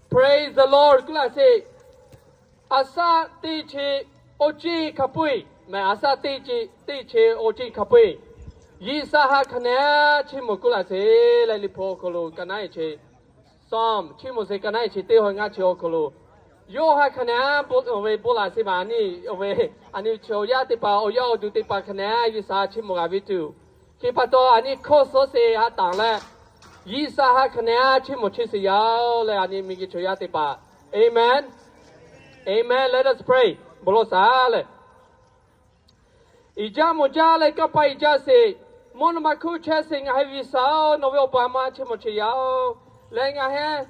Praise the Lord kuˉ laˇ sheˍ. A shaˆ teˇ chi awˬ ciˇ hk'a peu-eˬ mehˬ, a shaˆ teˇ chi, teˇ chi awˬ ciˇ hk'a peu-eˬ, G'uiˬsha htaꞈ hk'a nehˉ a chiˇ mvuh kuˉ laˇ sheˍ leh, Liꞈ hpu awˬ hk'aw lo ka naˉ e chi, Psalm chiˇ mvuh sheˍ ka naˉ e chi teˇ hawˉ ngaˇ chi awˬ hk'aw lo, yawˇ htaꞈ hk'a nehˉ a ve bon laˬ sheˍ maˬ. Aˬ ve, aˬ ve, a nyi chaw yaˇ teˇ hpaˍ, awˬ yaˇ awˬ duˬ teˇ hpaˍ hk'a nehˉ a G'uiˬsha chiˇ mvuh g'a ve tuˬ, hk'e pa taw a nyi hkawˇ suhˉ sheˍ ha taˍ leh, G'uiˬsha htaꞈ hk'a nehˉ a chiˇ mvuh cheˇ sheˍ yaˇ-oˬ leh, a nyi miˬguiˬ chaw yaˇ teˇ hpaˍ. Amen. Amen. Let us pray. Bon lawˬ shaˍ leh, iˍ jaˇ mvuhˬ jaˇ leh kanˇ paˆ iˍ jaˇ sheˍ, mvuhˇ naw ma hkuˇ chehˇ sheˍ ngaˬ hui G'uiˬsha-oˬ, nawˬ ve awˬ bon a ma chiˇ mvuh cheˇ yaˇ-oˬ leh, ngaˬ hui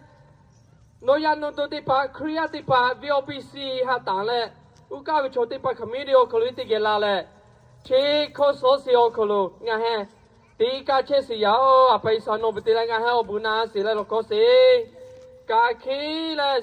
nawˬ yaˇ nawˬ duˬ teˇ hpaˍ, Hkriꞈ yaˇ teˇ hpaˍ, V O B C ha taˍ leh, uˉ kaˆ ve chaw teˇ hpaˍ committee awˬ hk'aw lo teˇ geh la leh, chi hkawˇ suhˉ sheˍ awˬ hk'aw lo ngaˬ hui teˇ kaˇ chehˇ sheˍ yaˇ-oˬ, A pa G'uiˬsha nawˬ pu te leh ngaˬ hui awˬ bon na sheˍ leh lawˬ hkawˇ sheˍ. Kaꞈ hkiˉ leh,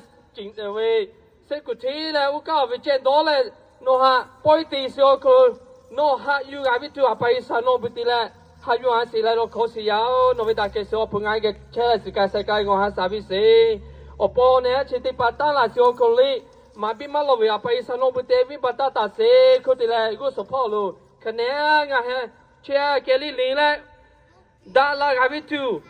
ve, seˉ kuˬ htiˉ leh uˉ kaˆ awˬ ve cehˇ dawˇ leh, nawˬ htaꞈ pawehˇ te sheˍ awˬ hk'aw lo, nawˬ haꞈ yuˬ g'a ve tuˬ, A pa G'uiˬsha nawˬ pu te leh haꞈ yuˬ a sheˍ leh lawˬ hkawˇ sheˍ yaˇ-oˬ. Nawˬ ve daꞈ kehˬ sheˍ awˬ hpu ngaˬ hui geh chehˇ leh, suhˍ kaꞈ sheh kaꞈ leh ngaˬ hui haꞈ shaˍ piˇ sheˍ. Awˬ pon nehˉ chi teˇ hpaˍ taˇ laˬ sheˍ awˬ hk'aw lo le, maˍ biˇ maˇ lawˬ ve, A pa G'uiˬsha nawˬ pu te viˇ baˬ taˇ taˍ sheˍ. Hk'oˆ te leh g'uˇ suhˍ hpawˇ lo hk'a nehˉ ngaˬ hui chi aꞈ kehˬ le le leh daꞈ la g'a ve tuˬ,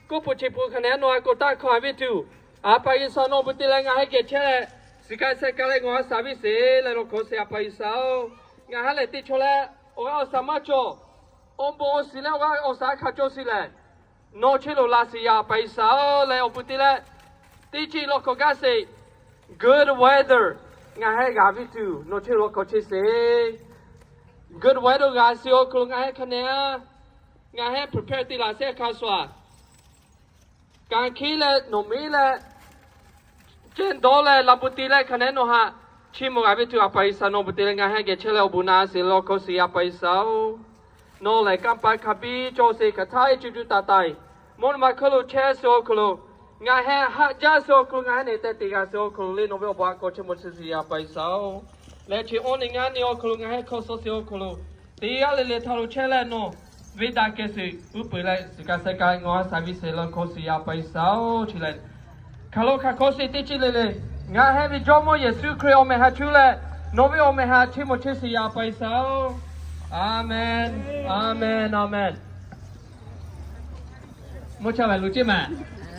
k'oˆ peuˬ chi peuˬ hk'a nehˉ nawˬ a k'o taˇ hkawˇ a ve tuˬ, A pa G'uiˬsha nawˬ pu te leh ngaˬ hui geh chehˇ leh, suhˍ kaꞈ sheh kaꞈ leh ngaˬ hui haꞈ shaˍ piˇ sheˍ leh lawˬ hkawˇ sheˍ, A pa G'uiˬsha-oˬ. Ngaˬ hui lehˬ teˇ chaw leh awˬ g'aˇ awˬ shaˍ maˇ cawˬ. Awˬ bon awˬ shiˍ leh awˬ g'aˇ awˬ shaˍ hk'a cawˬ sheˍ lehˬ, nawˬ chehˇ lo laˬ sheˍ yaˇ, A pa G'uiˬsha-oˬ leh, awˬ pu te leh teˇ ceuˬ lawˬ hkawˇ gaˇ sheˍ. Good weather ngaˬ hui g'a ve tuˬ nawˬ chehˇ lo lawˬ hkawˇ cheˇ sheˍ. Good weather g'a sheˍ awˬ hk'aw lo ngaˬ hui hk'a nehˉ a, ngaˬ hui prepare te laˬ sheˍ hk'a shuˍ a, kaꞈ hkiˉ leh nawˬ miˉ leh cehˇ dawˇ leh la pu te leh hk'a nehˉ nawˬ htaꞈ chiˇ mvuh g'a ve tuˬ, A pa G'uiˬsha nawˬ pu te leh ngaˬ hui geh chehˇ leh awˬ bon na sheˍ lawˬ hkawˇ sheˍ, A pa G'uiˬsha-oˬ. Nawˬ lehˬ kanˇ paˆ hk'a biˇ cawˬ sheˍ, hk'aˬ htaˇ e cuˇ cuˇ taˍ taˍ e, mvuhˇ naw ma hk'oˆ lo chehˇ sheˍ awˬ hk'aw lo, ngaˬ hui haꞈ jaˇ sheˍ awˬ hk'aw lo, ngaˬ hui nehˬ tehˬ te g'a sheˍ awˬ hk'aw lo le, nawˬ ve awˬ bon a k'aw chiˇ mvuh sheˍ, A pa G'uiˬsha-oˬ. Leh chi awˇ nyi ngaˇ nyi awˬ hk'aw lo ngaˬ hui hkawˇ suhˉ sheˍ awˬ hk'aw lo, teˇ g'aˇ le le htaˇ lo chehˇ leh nawˬ ve daꞈ kehˬ sheˍ uˉ peunˍ leh, suhˍ kaꞈ sheh kaꞈ ngaˬ hui haꞈ shaˍ piˇ sheˍ lawˬ hkawˇ sheˍ, A pa G'uiˬsha-oˬ. Chi lehˬ hk'aˬ lo hk'a hkawˇ sheˍ teˇ ceuˬ le le, ngaˬ hui ve Jawˇmawˇ Yeˍsuˆ Hkriꞈ awˬ meh htaꞈ cuˇ leh nawˬ ve awˬ meh htaꞈ chiˇ mvuh cheˇ sheˍ, A pa G'uiˬsha-oˬ. Aˍmenˍ. Aˍmenˍ. Aˍmenˍ. Mvuhˇ cha ve lo ceˇ maˬ.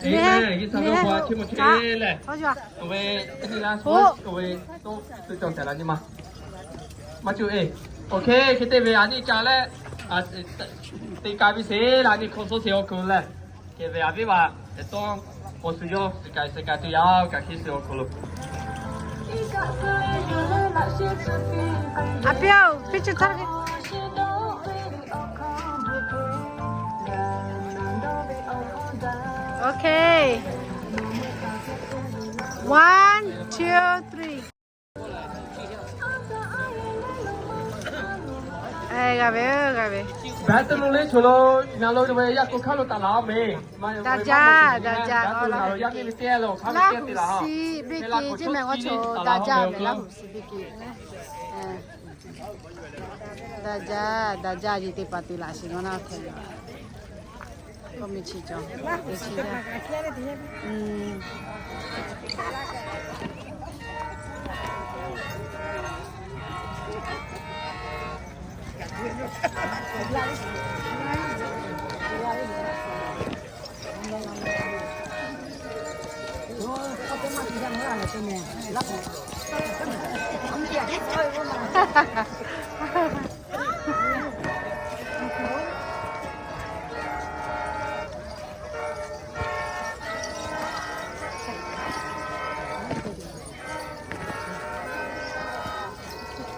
Aˍmenˍ. G'uiˬsha ve awˬ bon a chiˇ mvuh cheˇ leh, awˬ ve, a nyi la, awˬ ve, to, to cawˬ tehꞈ la nyi ma. Maˇ cuˇ e. Okay, hk'e te ve a nyi ca leh, teˇ ka ve sheˍ la nyi hkawˇ suhˉ sheˍ awˬ hk'aw lo leh, hk'e ve a viˉ va, teˇ tawˇ, awˬ suhˍ yawˇ suhˍ kaꞈ sheh kaꞈ te yaˇ-oˬ, kaꞈ hkiˉ sheˍ awˬ hk'aw lo. A piˇ-oˬ, piˇ chi htaˇ. Okay. One, two, three. G'a ve, g'a ve. Baˬ te lo le, chaw lo, na lo ve yaˇ k'o hk'aˇ lo taˍ laˬ-oˬ meh. Daꞈ jaˇ, daꞈ jaˇ, awˬ laˇ. Laˇ huˍ siˍ biˇ ke ceˇ meh, ngaˬ chaw daꞈ jaˇ meh, Laˇ huˍ siˍ biˇ ke. Daꞈ jaˇ, daꞈ jaˇ, yeˬ teˇ hpaˍ te laꞈ sheˍ naw na hk'e. K'oˆ meh chi cawˬ, teˇ chi jaˇ.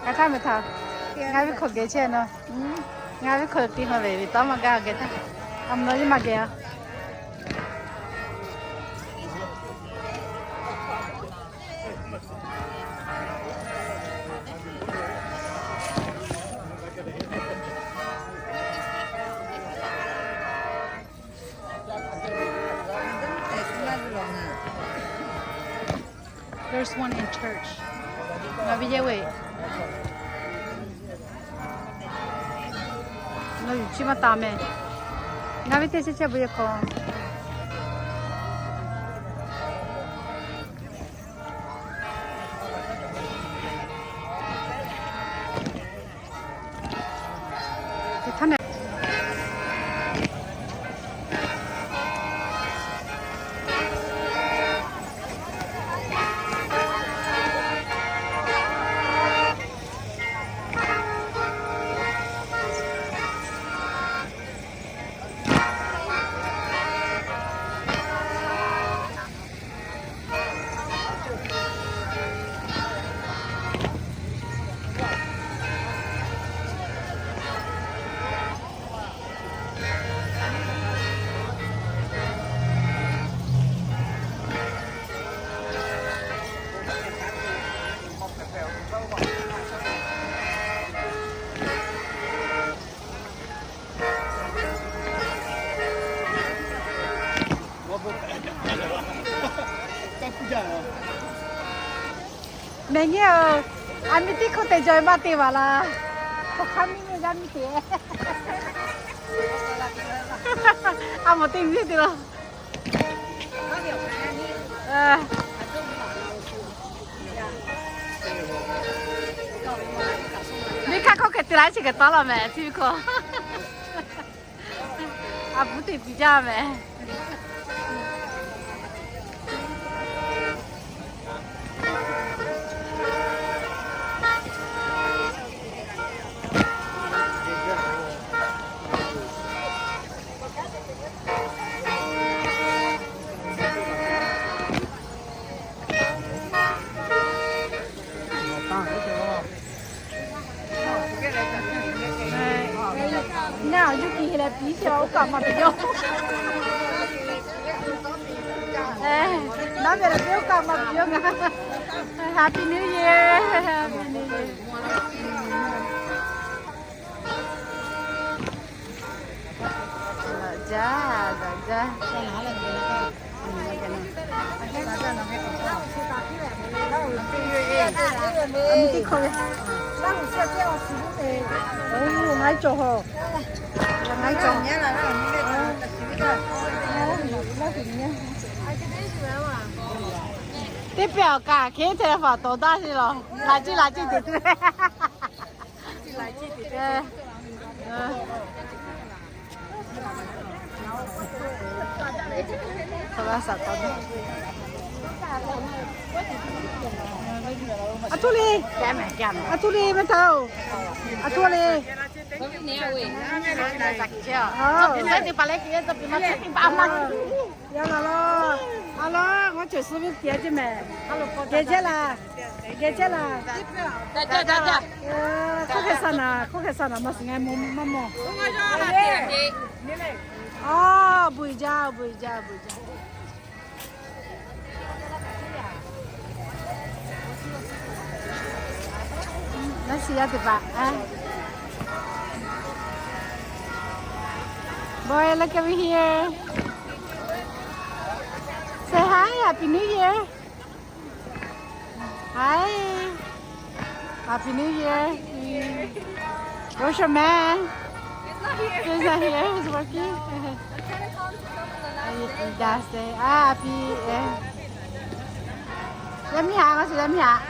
Ka htaˇ meh htaꞈ ngaˬ ve hk'aw geh chehˇ nawˬ. Ngaˬ ve hk'aw tiˉ hawˬ ve ve tawˇ maˇ gaˇ geh htaˇ, a mvuhˇ naw yeˇ maˇ geh a. First one in church. Ngaˬ ve yehˇ ve, nawˬ yuˬ chi maˇ taˍ mehˍ. Ngaˬ ve teˇ chehˇ chehˇ bon yehˬ hk'aw Mehˬ nyi-oˬ, a mi tiˉ hkawˇ te jaw maˇ te vaˬ laˇ. Hk'aˬ hk'aˇ miˇ miˇ g'aˇ miˇ te. A mawˬ te miˇ te laˇ. Miˇ hk'aˇ hkawˇ hk'e te la chi hk'e tawˉ law mehˍ, chi ve hkawˇ. A puˉ te piˇ jaˇ mehˍ. Naˇ yuˇ kiˬ hk'e leh piˇ sheˍ, oˇ kaꞈ maˇ piˇ yawˇ. Naˉ ve leh piˇ, oˇ kaꞈ maˇ piˇ yawˇ ngaˬ. Happy New Year, Happy New Year. Jaˇ, jaˇ, jaˇ. Ngaˬ hui cawˬ hawˬ, ngaˬ hui cawˬ. Teˇ pehˍ awˬ kaꞈ hk'e te faˍ tawˍ daˇ sheˍ laˬ. Laꞈ ceˇ laꞈ ceˇ teꞈ tuˬ. A htoˇ le, a htoˇ le mehˍ taˇ-oˬ, a htoˇ le. Yaˇ laˬ laˬ, a laˬ, ngaˬ cawˬ suh ve tiꞈ a ceˇ mehˍ. Geh jehˇ laˬ, geh jehˇ laˬ. Hk'oˆ hk'e sa naˍ, hk'oˆ hk'e sa naˍ, maˇ shiˍ ngaˬ mawˬ maˇ mawˬ. Aˬ, bvuhꞈ jaˇ, bvuhꞈ jaˇ, bvuhꞈ jaˇ. Naˉ shiˍ yaˇ teˇ hpaˍ. Boy, look over here. Say hi, Happy New Year. Hi. Happy New Year. Where's your man? He's not here. He's not here. He's working. He, he does say, ah, happy, eh. Yaˇ miˇ haꞈ, ngaˬ shu yaˇ miˇ haꞈ.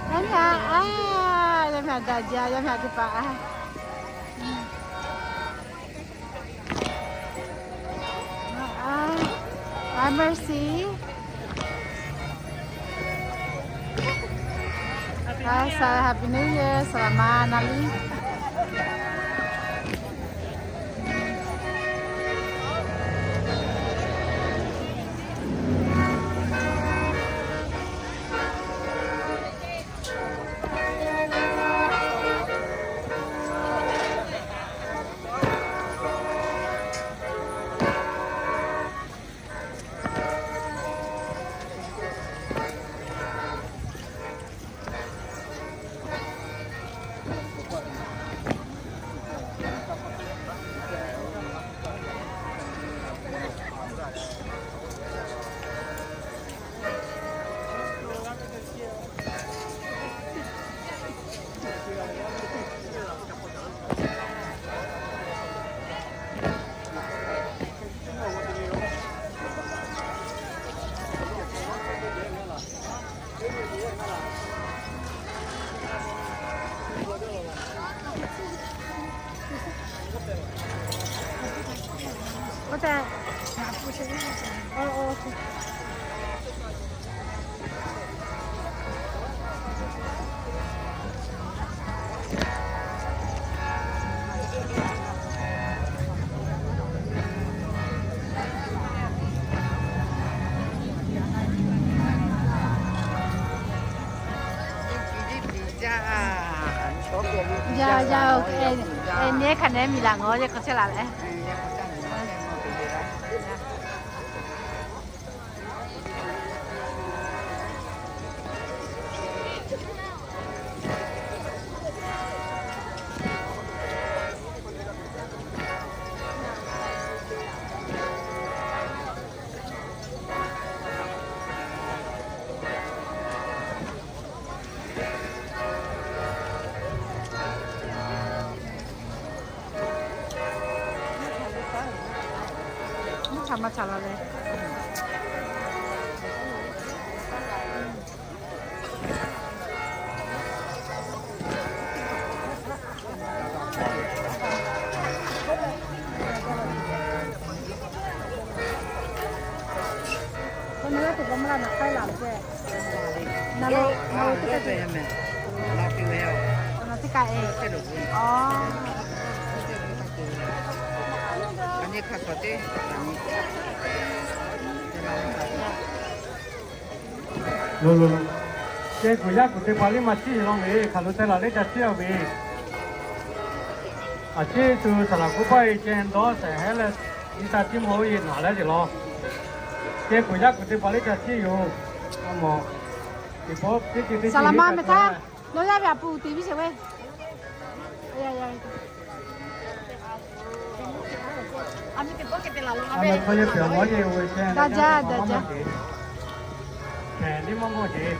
Yaˇ miˇ haꞈ, ah, yaˇ miˇ haꞈ daꞈ jaˇ, yaˇ miˇ haꞈ teˇ hpaˍ, ah. Hi, Mercy. Hi, Sarah, Happy New Year, Sarah ma, Nali. Yaˇ yaˇ, nehˉ hk'a nehˉ miˬ laˬ ngaˬ hui yaˇ hk'aw chehˇ la leh. Maˇ htaꞈ maˇ htaꞈ la leh. Lo lo, ceh kuˬ yaˇ kuˬ teˇ hpaˍ liˇ maˇ chiˇ lo ve, hk'aˬ lo te laˬ leh ca chiˇ a ve. A ciˉ tu saˍ laˍ k'oˆ paˇ e ceh dawˇ shehˍ hehˉ leh, nyi ta ciˇ mvuh oˇ yeˬ naˍ leh teꞈ law. Ceh kuˬ yaˇ kuˬ teˇ hpaˍ liˇ ca chiˇ yoˬ. A mawˬ, teˇ pawˆ teˇ ceuˬ teˇ ceuˬ Nawˬ yaˇ ve a pun te viˉ sheˍ ve. A meh hk'aw yehˇ pehˬ mawˬ yehˇ ve ceh, daꞈ jaˇ, daꞈ jaˇ. Hpehꞈ liˇ maˇ mawˬ sheˍ.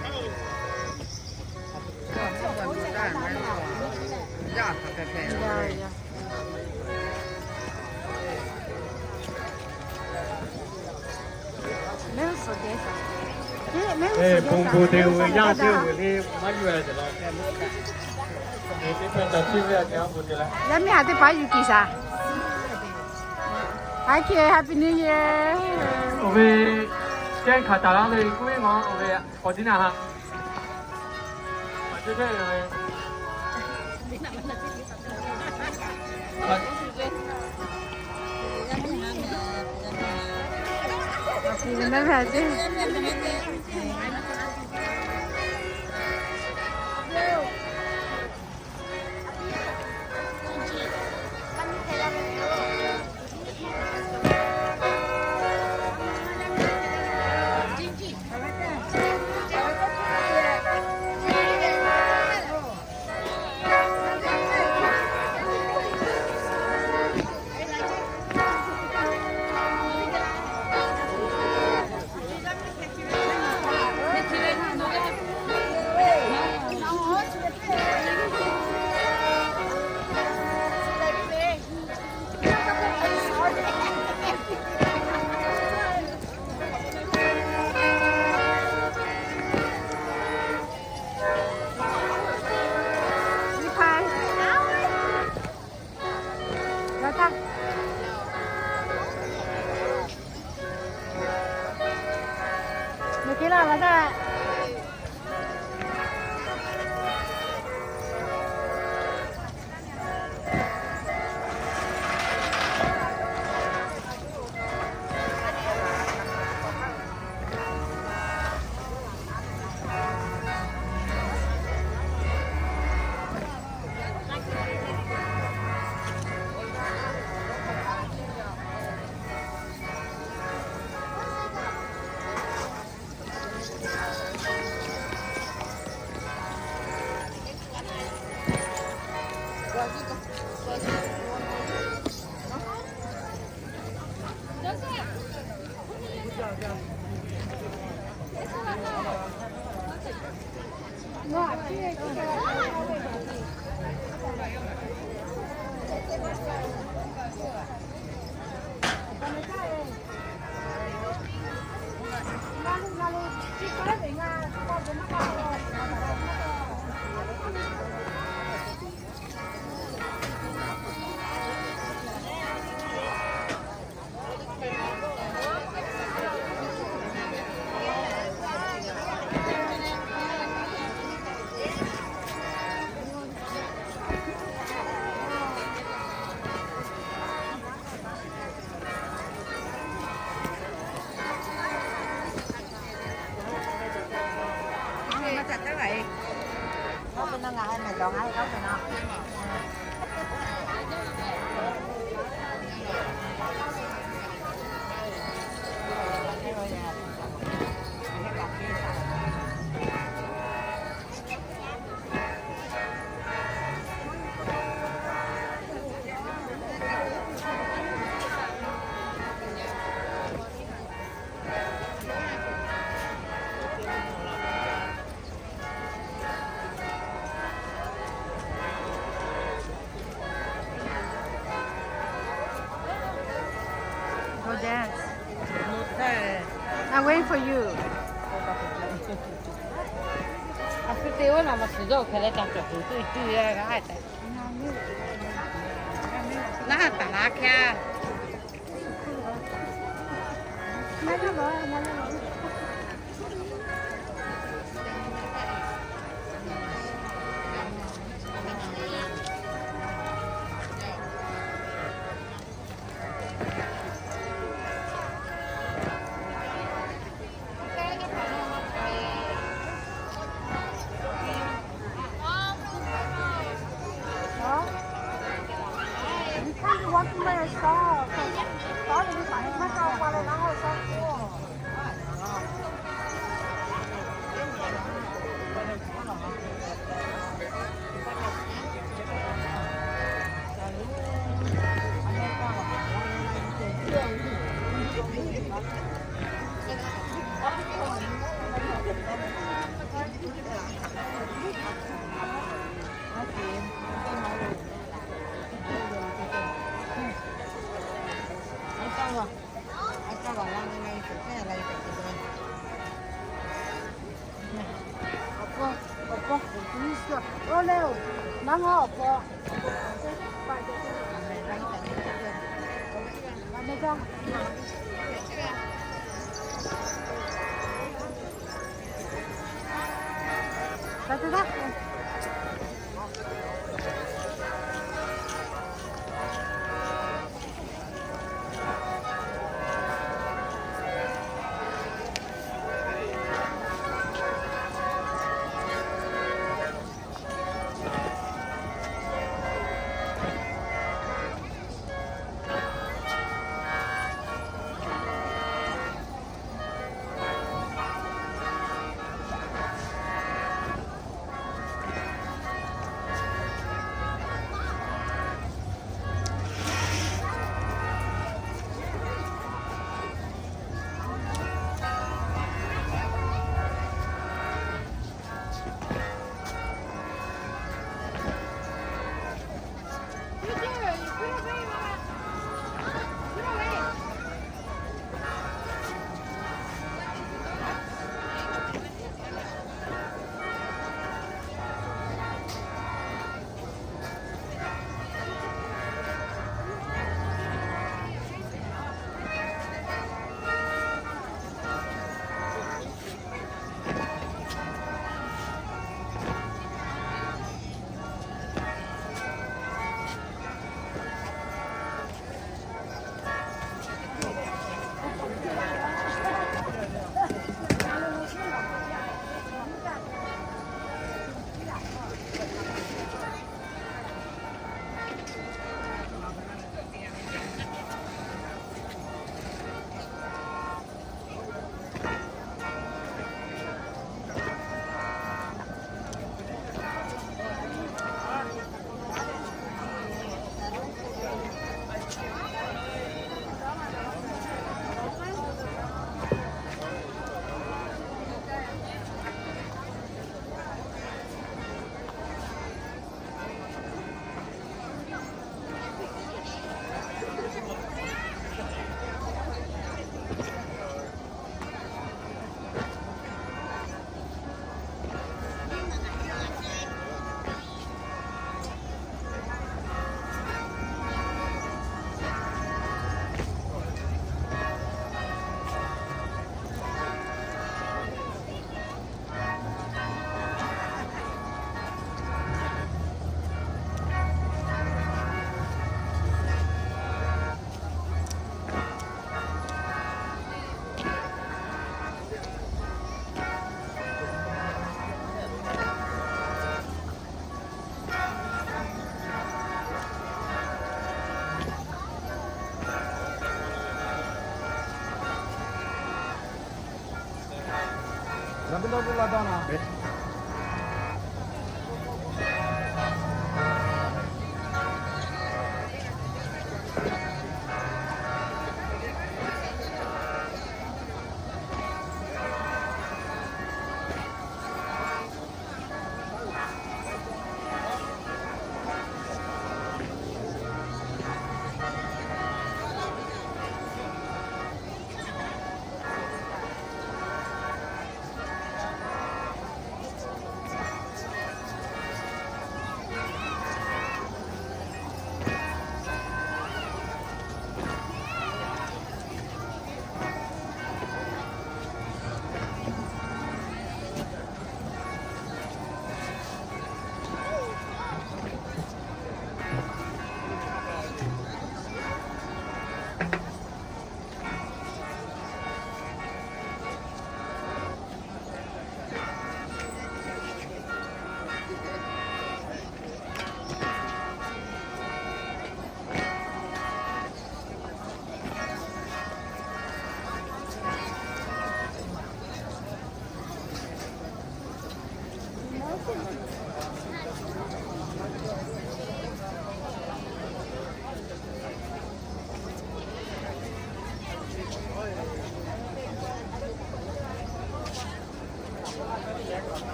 Bon bon te ve yaˇ teˇ g'aˇ le maˇ yuˬ-e te la. Yaˇ miˇ ha teˇ hpaˍ yuˬ kiˬ shaˍ. Happy New Year. Oˇ ve ceh hkanˍ taˍ la ve k'oˆ ve maˇ, oˇ ve k'awꞈ tiˉ naˍ ha. Go dance. I'm waiting for you. A shu te oˇ na ma shu yawˇ hk'e leh ca cawˬ kuˬ tuˬ tuˬ ya g'a. Naˇ taˍ laˇ hk'e a.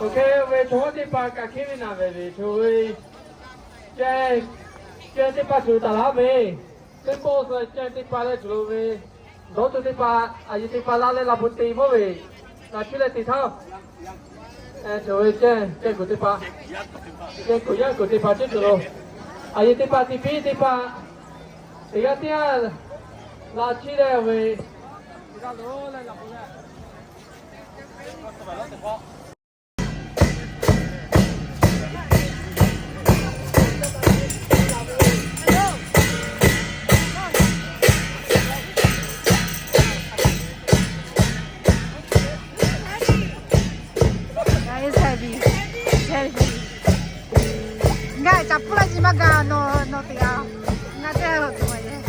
Oˇ hk'e ve chaw teˇ hpaˍ kaꞈ hk'e ve naˬ ve ve chaw ve, ceh, ceh teˇ hpaˍ tuˬ taˍ laˇ ve, teˇ pawˆ suh ceh teˇ hpaˍ leh tuˬ lo ve, dawˇ tuˬ teˇ hpaˍ, a yehˬ teˇ hpaˍ laˇ leh laˬ peuˬ te mawˇ ve, laˬ chi leh te htaˇ, ceh ve ceh, ceh kuˬ teˇ hpaˍ, ceh kuˬ yaˇ kuˬ teˇ hpaˍ ceh tuˬ lo, a yehˬ teˇ hpaˍ teˇ piˇ teˇ hpaˍ, teˇ g'aˇ teˇ g'aˇ laˬ chi leh ve, Ngaˬ hui caˍ pfuhˇ laˇ nyi maˇ gaˬ, nawˬ, nawˬ teˇ g'aˇ. Ngaˬ teˇ g'aˇ lo tuˬ ma yehˬ.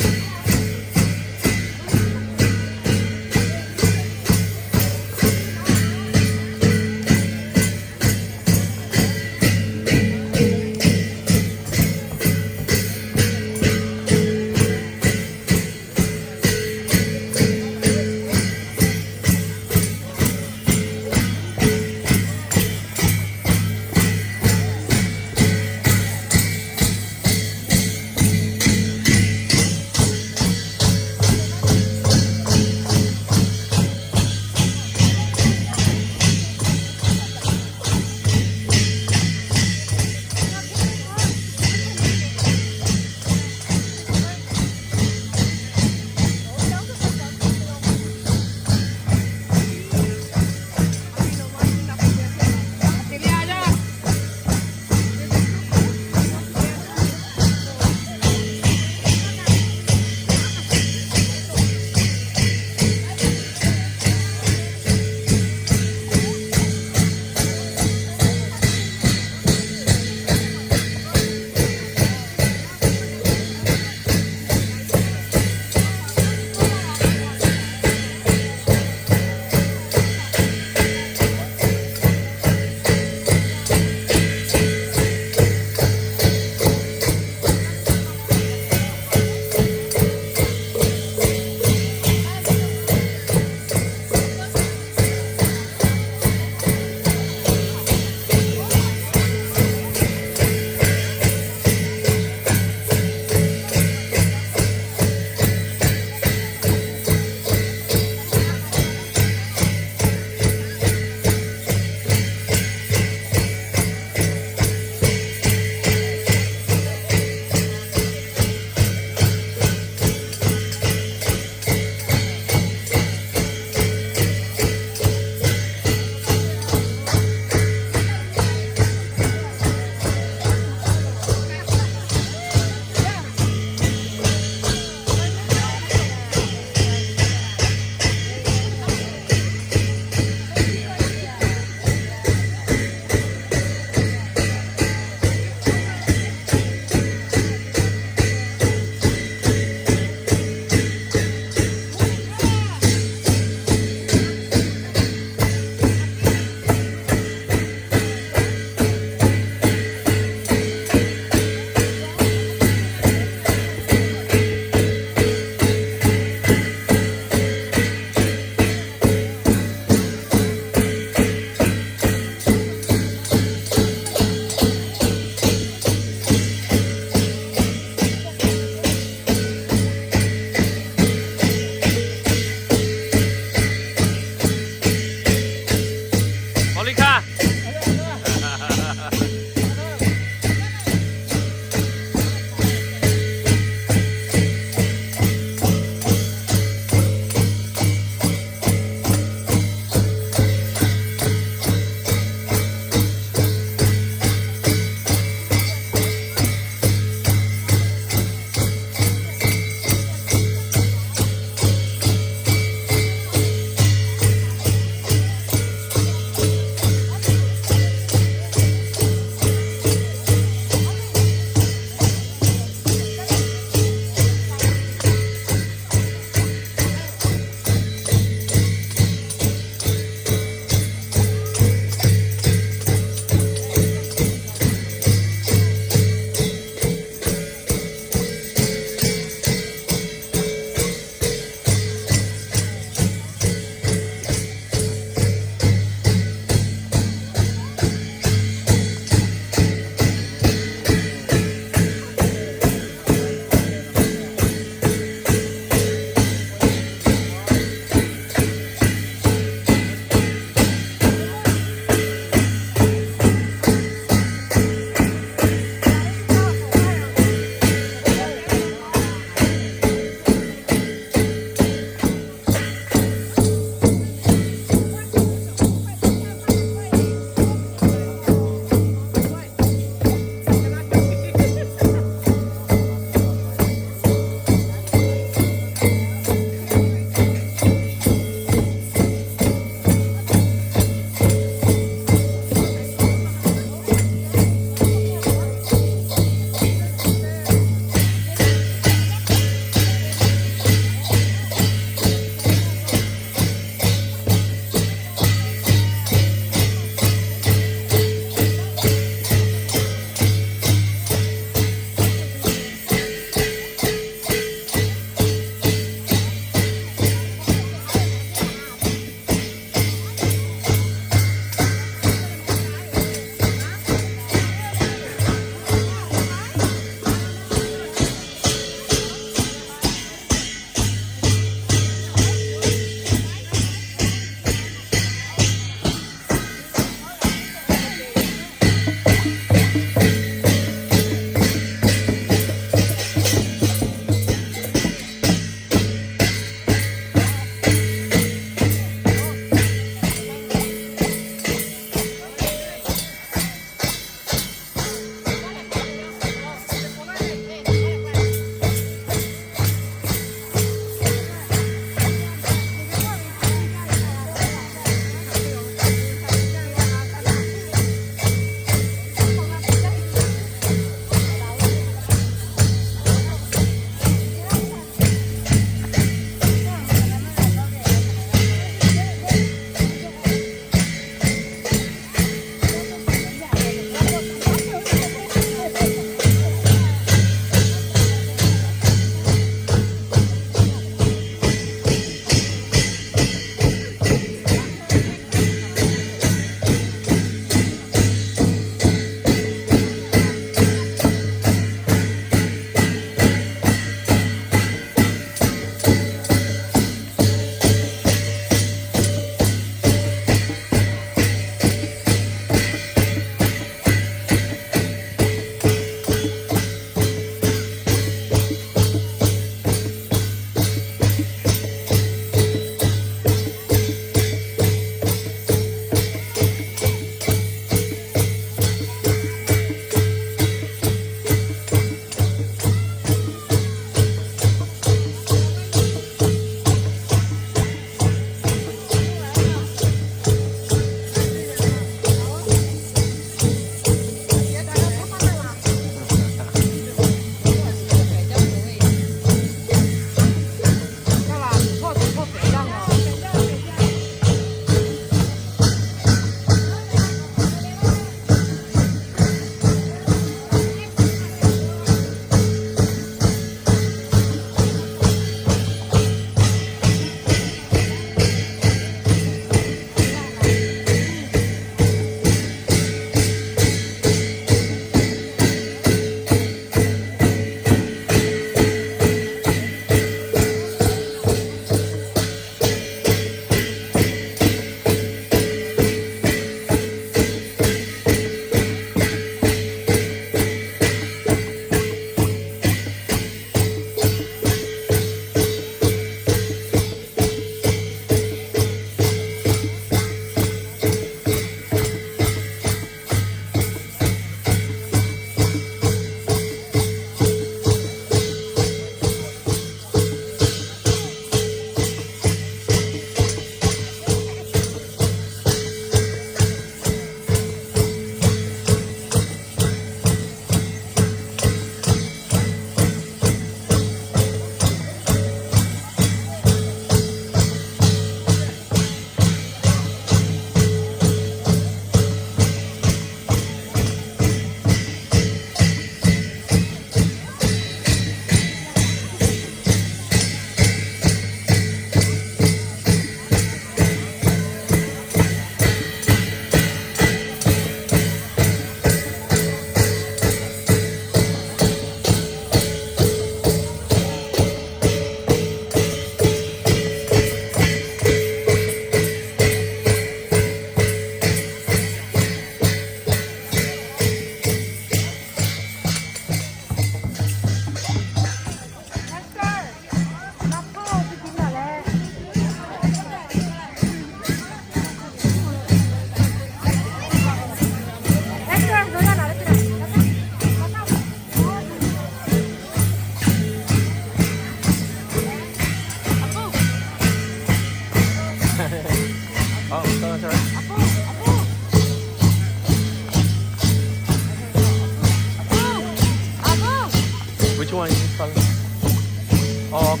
Ok.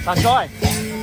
Thank you.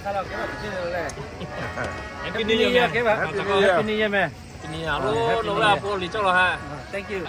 Happy New Year, Happy New Year, Happy New Year, man. Happy New Year. Thank you.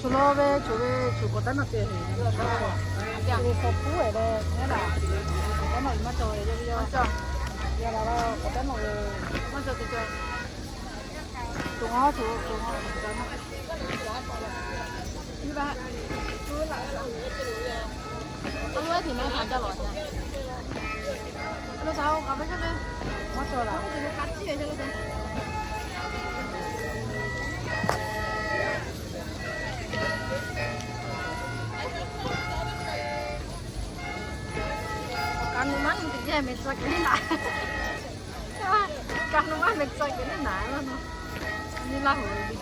Chaw law ve, chaw ve, chaw k'awꞈ taˉ nawˬ te. Chaw k'awꞈ puˉ ve leh, ngaˬ laˬ k'awꞈ taˉ nawˬ ve maˇ cawˬ ve, yawˇ ve yawˇ. Yaꞈ la la k'awꞈ taˉ nawˬ ve maˇ cawˬ te cawˬ. Chaw ngaˬ, chaw, chaw ngaˬ. Ka nu maˇ nyi teˇ geh meh tcuh k'ai naˍ. Ka nu maˇ meh tcuh k'ai naˍ. Nyi Laˇ huˍ ve le.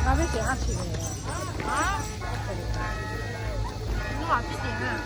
Ngaˬ ve teꞈ ha chi ve. Ngaˬ ve teꞈ ha.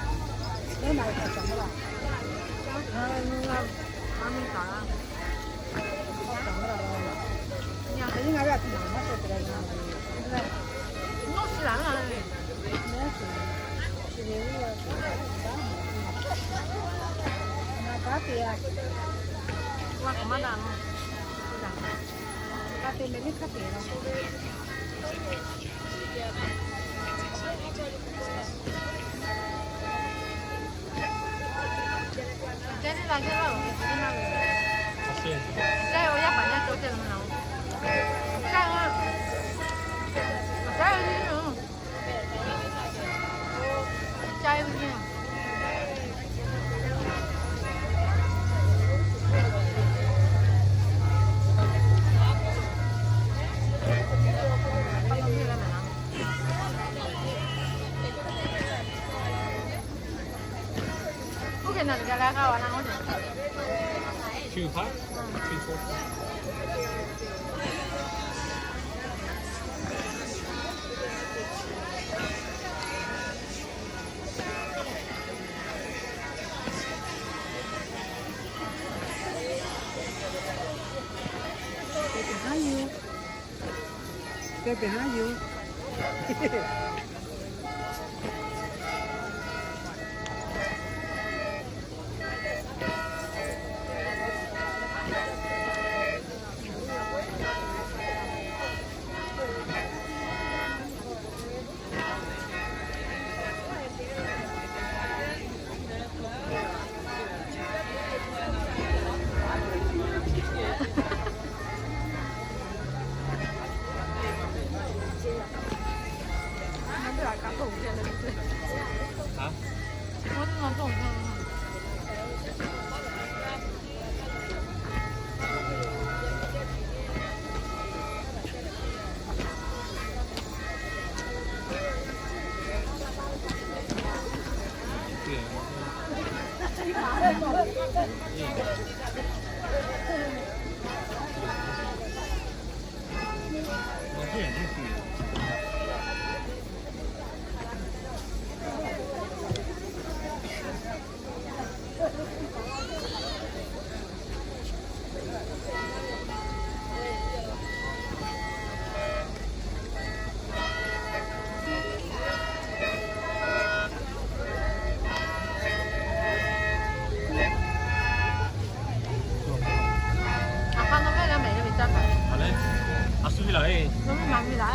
Nawˬ maˇ maˍ ve laˬ.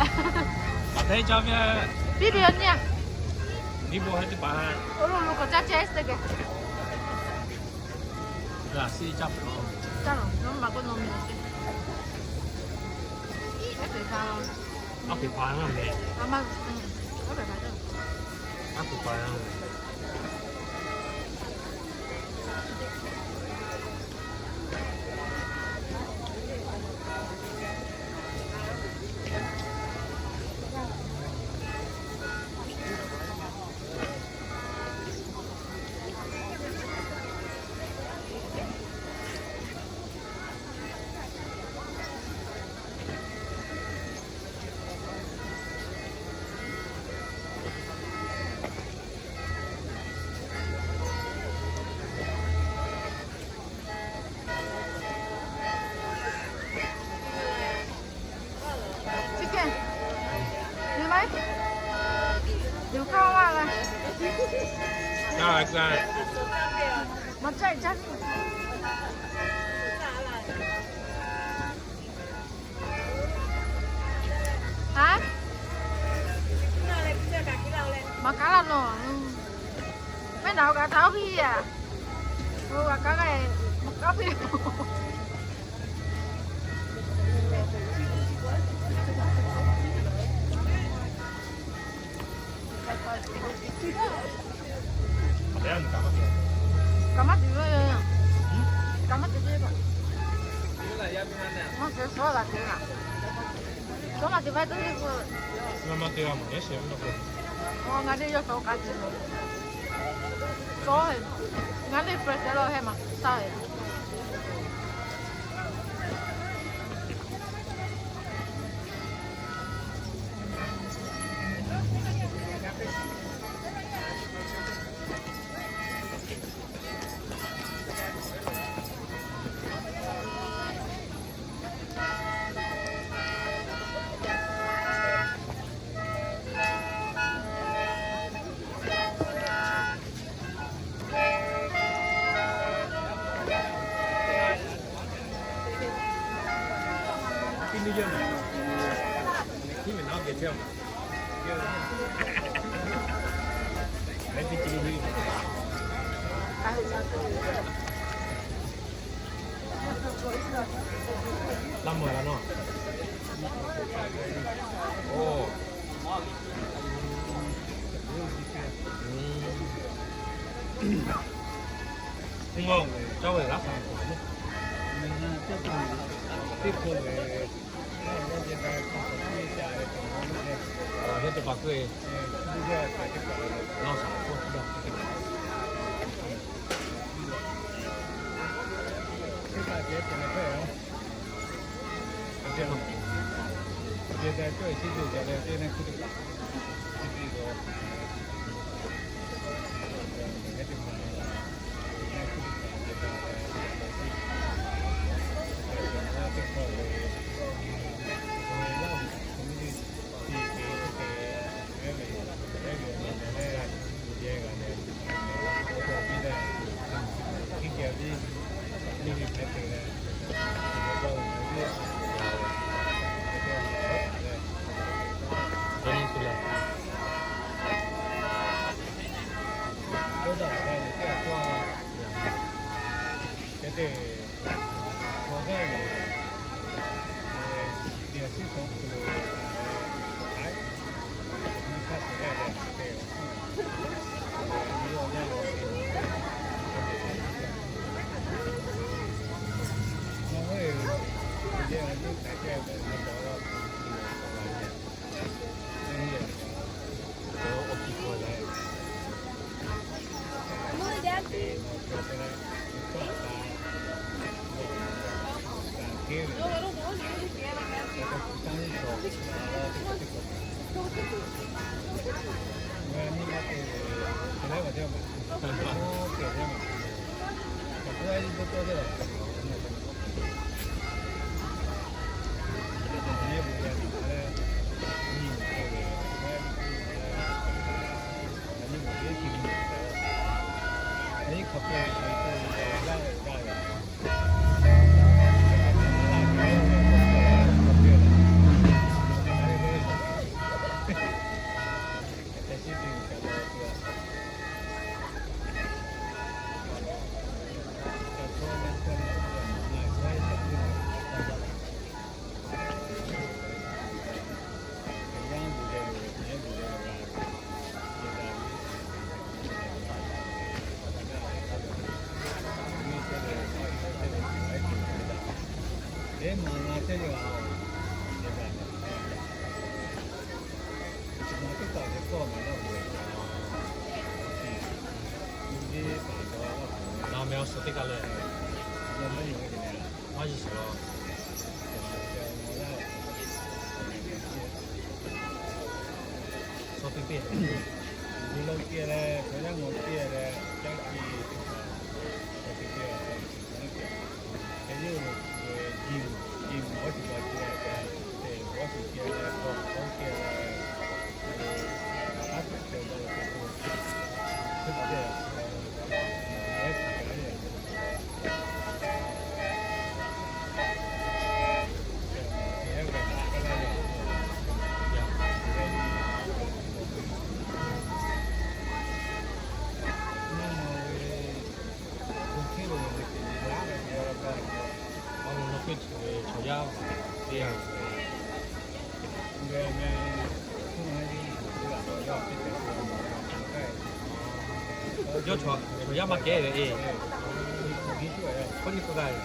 Teˇ caˇ ve. Biˇ ve awˬ nyi a. Biˇ bon ha teˇ hpaˍ. Oˇ lo lo k'awꞈ caˇ ceh teˇ geh. G'a shiˍ caˇ peuˬ. Caˇ lawˬ, nawˬ maˇ maˍ k'o nawˬ miˬ. Aˉ hpeꞈ hpaˍ, aˉ hpeꞈ hpaˍ laˇ meh. Aˉ hpeꞈ hpaˍ laˇ meh. Chicken. You like? You come on. Maˇ caˇ caˇ. Haˉ? Maˍ kaˉ laˇ nawˬ. Mehˆ naˍ o kaꞈ taˍ oˇ piˇ a. O kaꞈ kaˉ k'ai, maˍ kaˉ piˇ. Kaꞈ maˇ tuˬ ve, kaꞈ maˇ tuˬ ve. Maˇ tuˬ shawˉ la tuˬ la. Shawˉ la tuˬ ve tuˬ ve k'o, ngaˬ maˇ te g'a maˍ yaˇ shehˍ ve k'o, ngaˬ teˇ yawˇ shawˉ k'a tuˬ. Shawˉ, ngaˬ teˇ hpehꞈ te la heh maˍ taˍ ve. Laˇ mawˬ la nawˬ. O. Ngaˬ caˇ ve laˇ hk'aˬ. Teˇ hk'awꞈ ve. Yawˇ teˇ hpaˍ k'oˆ e. Laˇ shaˍ k'oˆ. Naˍ meh awˬ suhˍ teˇ kaˬ leh, maˇ yeˬ sheˍ law. Suh teˇ teˇ, Yuˬ lawˬ kehˬ leh, Hkriꞈ yaˇ mawˬ kehˬ leh, caˇ kehˬ, suh teˇ teˇ, Yawˇ chaw yaˇ maˇ kehˉ ve e. K'oˆ nyi k'oˆ gaˇ ve.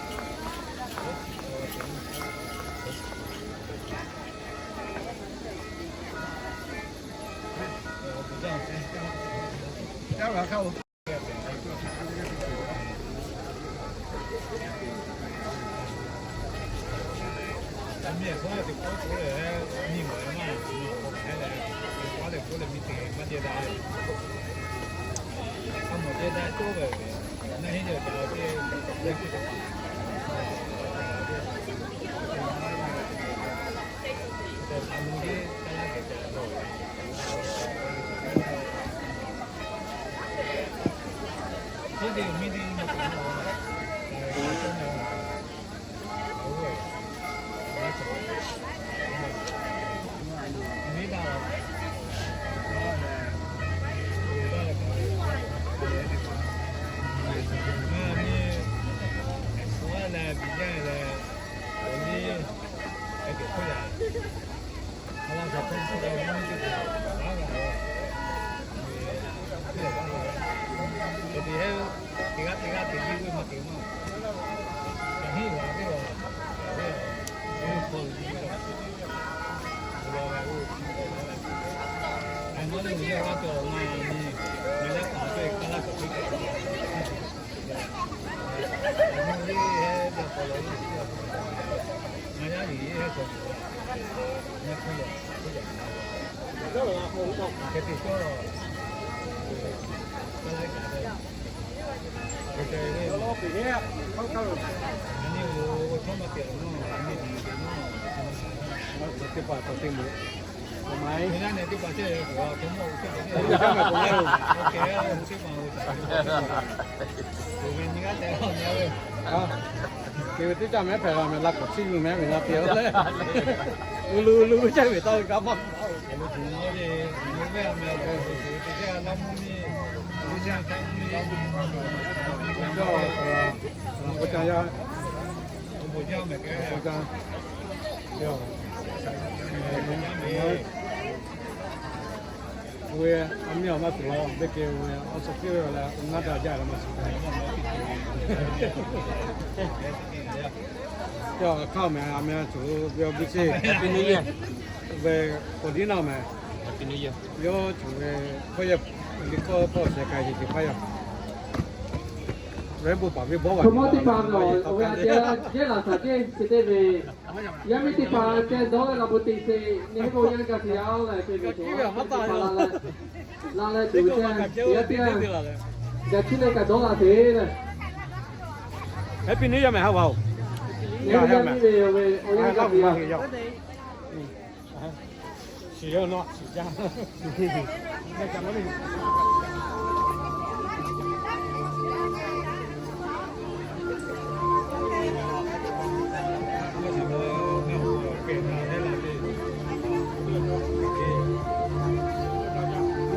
Teˇ caˇ mehˉ hpehꞈ la meh, la k'awꞈ chiˇ nyi mehˉ ve na te le. Uiˍ lu uiˍ lu caˇ ve taˇ ve kaꞈ maˇ Oˇ ve a miˇ awˬ maˇ tuˬ la, beˇ kehˬ ve awˬ suhˍ hkiˉ ve leh, ngaˇ daꞈ jaˇ la maˇ suh. Teˇ hk'aˇ meh a meh tuˬ ve awˬ biˇ ceˇ ve k'awꞈ diˉ naˇ meh. Yawˇ tuˬ ve hkawˇ yaˇ liꞈ hkawˇ hpawˇ sheh k'ai ve teˇ hpaˍ yaˇ, ve bon paˍ ve bawˇ g'a. Hk'aw mawˇ teˇ hpaˍ nawˬ awˬ g'a te a jehˇ laˬ shaˍ ceˇ chi teˇ ve, yaˇ miˇ teˇ hpaˍ ceh dawˇ leh laꞈ bon teꞈ sheˍ, neˇ hk'e k'o yaˇ g'a te yaˇ leh te ve teˇ hpaˍ la leh, la leh tuˬ ve ceh yaˇ teˇ g'aˇ, gaˬ chi leh kaꞈ dawˇ la sheˍ leh. Happy New Year meh, ha wa oˬ. Yaˇ miˇ ve awˬ g'a te a. You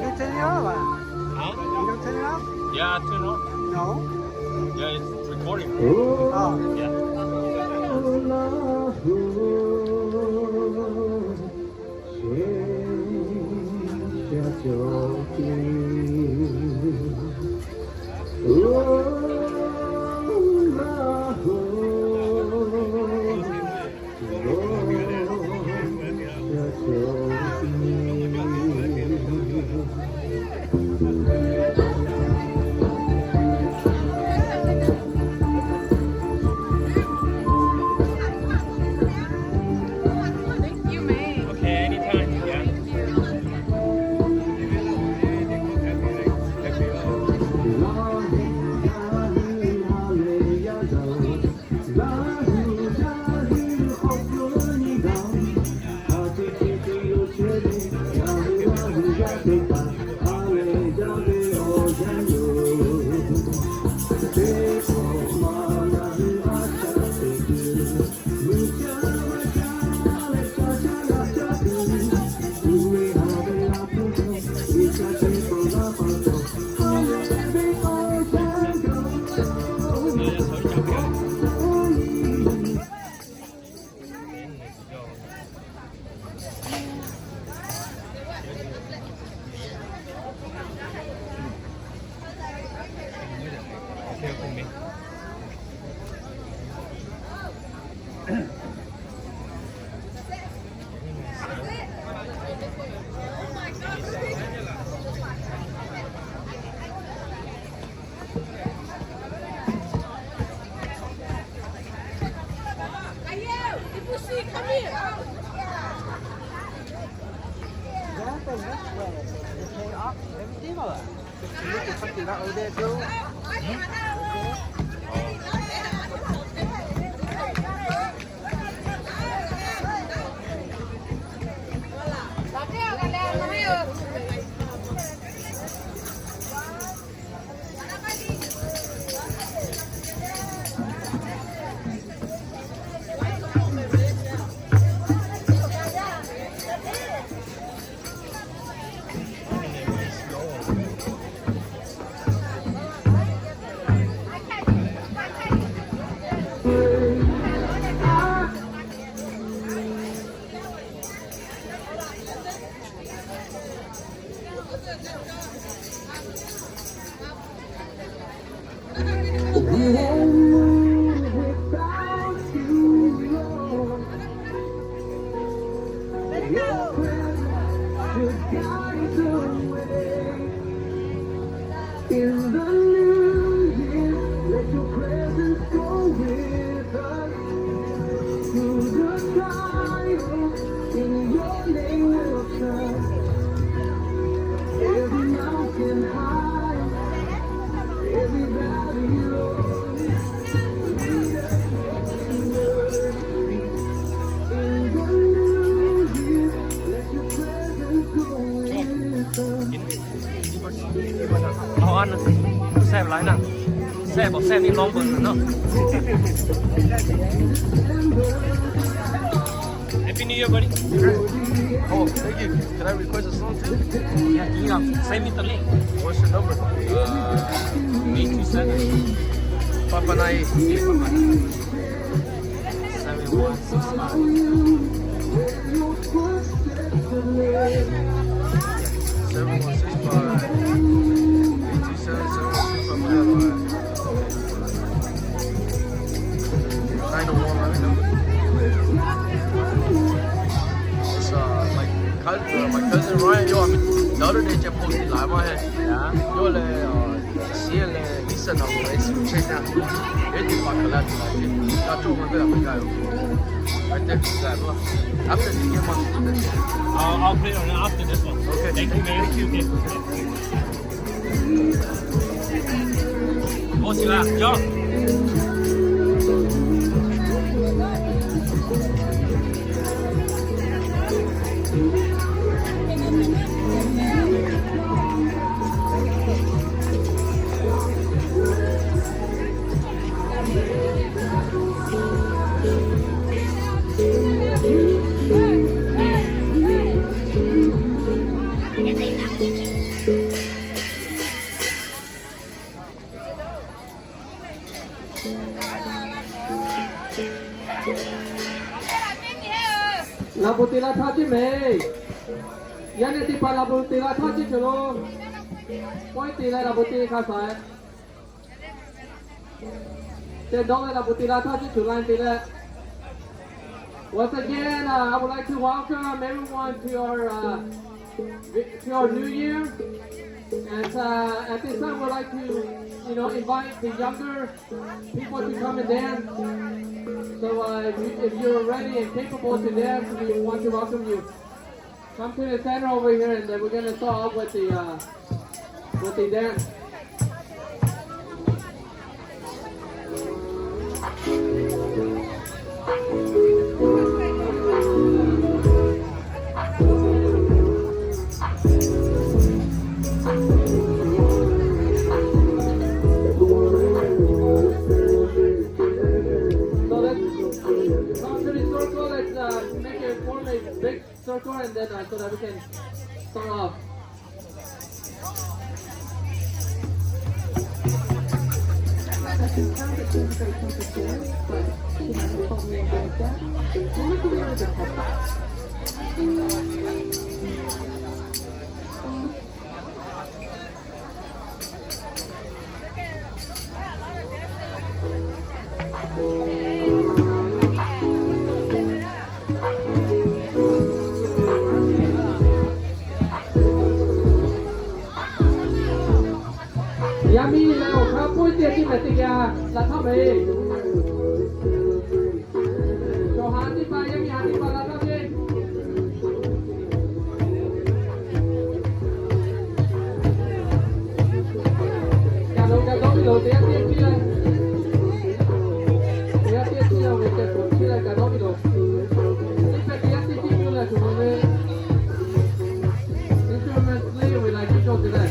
don't turn it off? Huh? You don't turn it off? Yeah, I turn off. No. Yeah, it's recording. Oh. Yeah. In the new year, let your presence go with us through the trials. In your name we'll trust. Every mountain high, every valley low. Lead us to your mercy. In the new year, let your presence go with us. Happy New Year, buddy. Oh, thank you. Can I request a song too? Yeah, yeah. Send me the link. What's your number? Uh, eight two seven, five five nine, eight five five nine. Seven one six five. Seven one six five. Eight two seven, seven one six five. China one, right? It's, uh, my cousin, uh, my cousin Ryan, yo, I mean, the other day, just posted live on here. Yeah. Yo, le, uh, Sienle Eason awˬ moˍ e shu chehˇ na. Eˇ teˇ hpaˍ kaꞈ la tuˬ la chehˇ. Ka cawˇ ve la ve ka yoˬ. Right there, that one. After the game, I'll, I'll play it after this one. Okay. Thank you, man. Thank you. Okay. Awˬ shiˍ la, yawˇ. Laꞈ bvuhꞈ te la htaˇ ceˇ mehˍ. Yaˇ nehˆ teˇ hpaˍ laꞈ bvuhꞈ te la htaˇ ceˇ cawˬ lo. Pawehˇ te leh laꞈ bvuhꞈ te hk'a shaˍ. Te dawˇ leh laꞈ bvuhꞈ te la htaˇ ceˇ cawˬ la te leh. Once again, uh, I would like to welcome everyone to our, uh, to our New Year. And, uh, at this time, we'd like to, you know, invite the younger people to come and dance. So, uh, if you, if you're ready and capable to dance, we want to welcome you. Come to the center over here, and then we're gonna start off with the, uh, with the dance. So let's come to the circle. Let's, uh, make it form a big circle, and then, uh, so that we can start off. Cawˬ ha teˇ hpaˍ, yaˇ miˇ ha teˇ hpaˍ la taˇ ve. Kaꞈ dawˇ, kaꞈ dawˇ ve yoˬ, teˇ g'aˇ teˇ g'aˇ piˇ leh, teˇ g'aˇ teˇ g'aˇ piˇ leh, awˬ ve keh k'oˍ piˇ leh kaꞈ dawˇ ve yoˬ. Teˇ hpaˍ teˇ g'aˇ teˇ g'aˇ piˇ leh tuˬ ve, teˇ cawˇ meh leh ve la ciˇ cawˇ te leh.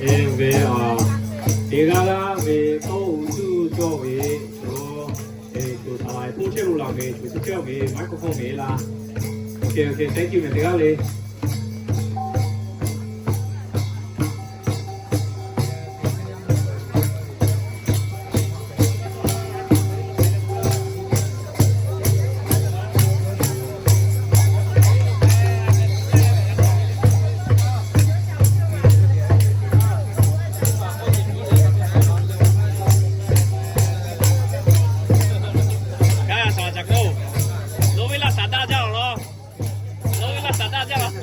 Eˬ, ve a, teˇ g'aˇ g'aˇ ve tawˇ hu tuˇ cawˇ ve, eˬ, tuˬ taˍ laiˬ poˆ chehˇ lo laˬ ve, tuˬ teˇ chehˇ ve, maiˉ hkawˇ hkawˇ ve laˇ. Okay, okay, thank you meh teˇ g'aˇ le. Gaˇ shaˍ laꞈ shaˍ k'oˆ, nawˬ ve laˇ shaˍ daˇ jaˇ laˬ law. Nawˬ ve laˇ shaˍ daˇ jaˇ laˬ.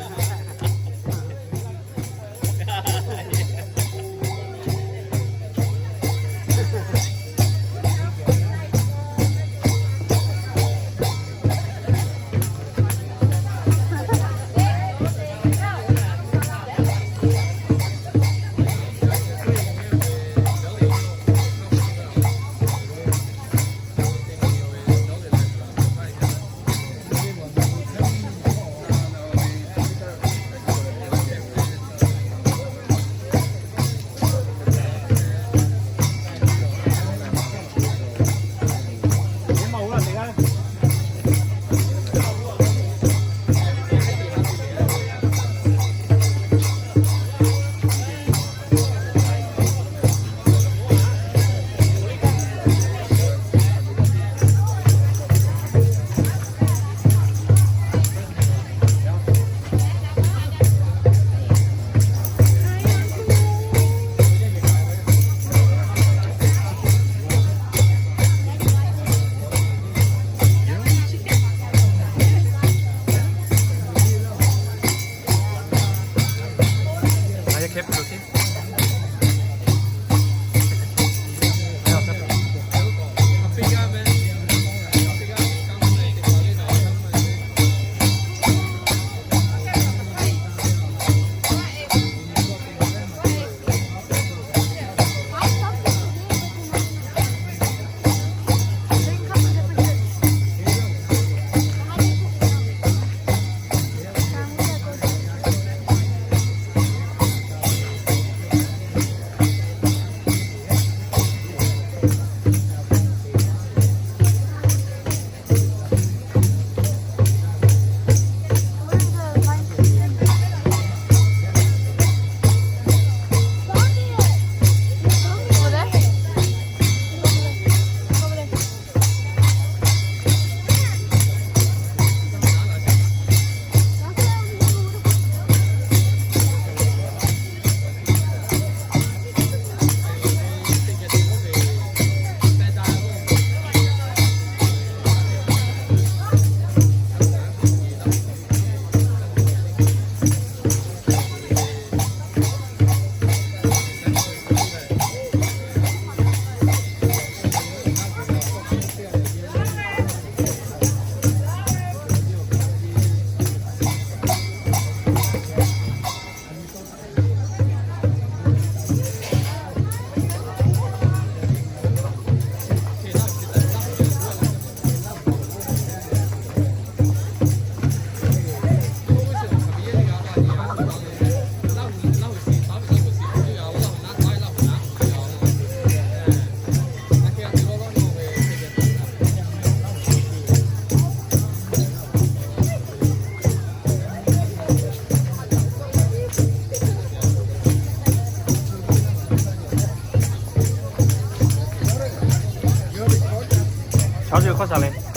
Chaw ce hkawˇ shaˍ le.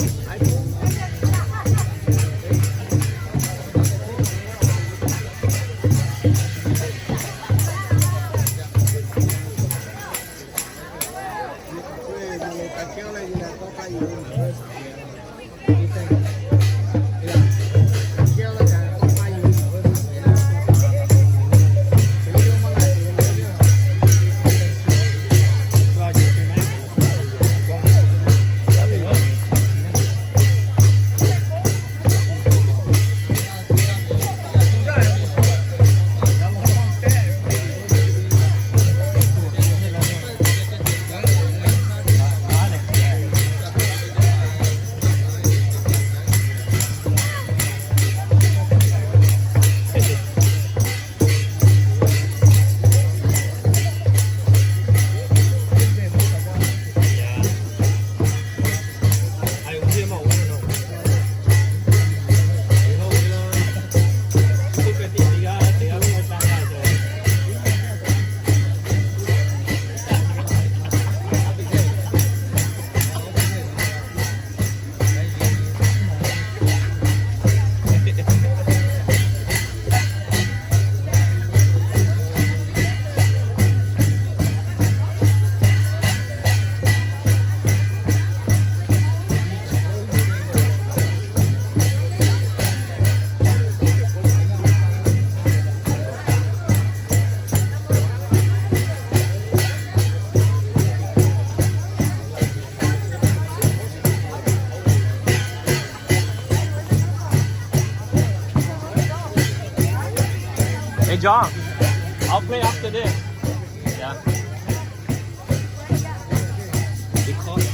Hey, John, I'll play after this. Yeah. Because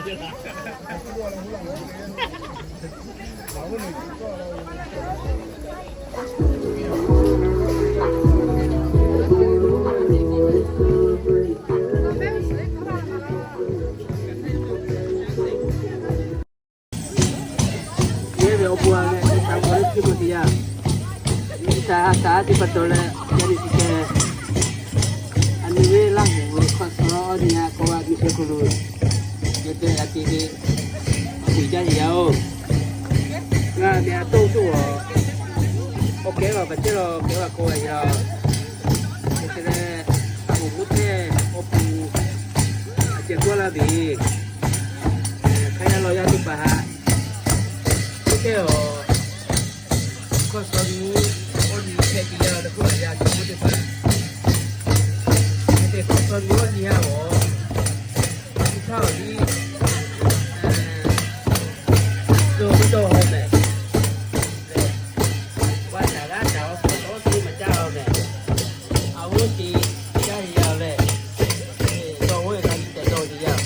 Yehˇ ve awˬ bon a leh, G'uiˬsha k'awꞈ leh hkiˇ mvuh teˇ yanˇ, G'uiˬsha ha shaˍ teˇ pa taw leh, yaˇ nyi teˇ geh, a nyi ve Laˇ huˍ ve hkawˇ suh awˇ nyi a k'aw a nyi sheh hk'aw lo, yehˇ te a te ve, a kuˬ jaˇ ve yaˇ oˬ. Ngaˬ miˬ a toˇ toˇ a, awˬ kehˉ a pa chehˇ la kehˉ a k'aw a yaˇ, te leh, a kuˬ k'oˆ hk'e, awˬ pon, a ceh k'oˆ laˇ ve, hk'aˇ yaˇ law yaˇ teˇ hpaˍ haꞈ, teˇ hkehˇ a, hkawˇ suh nyi, awˇ nyi hkehˇ te yaˇ leh k'oˆ laˇ yaˇ cawˬ k'oˆ teˇ hpaˍ, te hkawˇ suh nyi awˇ nyi a awˬ, a nyi htaˇ awˬ liˇ, lo ve dawˇ haw mehˍ, vaˇ caˍ g'aˇ caˍ awˬ hkawˇ tawˇ teˇ maˬ caˇ a mehˍ. A g'oˇ te caˇ ve yaˇ leh, dawˇ g'oˇ e ka nyi tehꞈ dawˇ te yaˇ.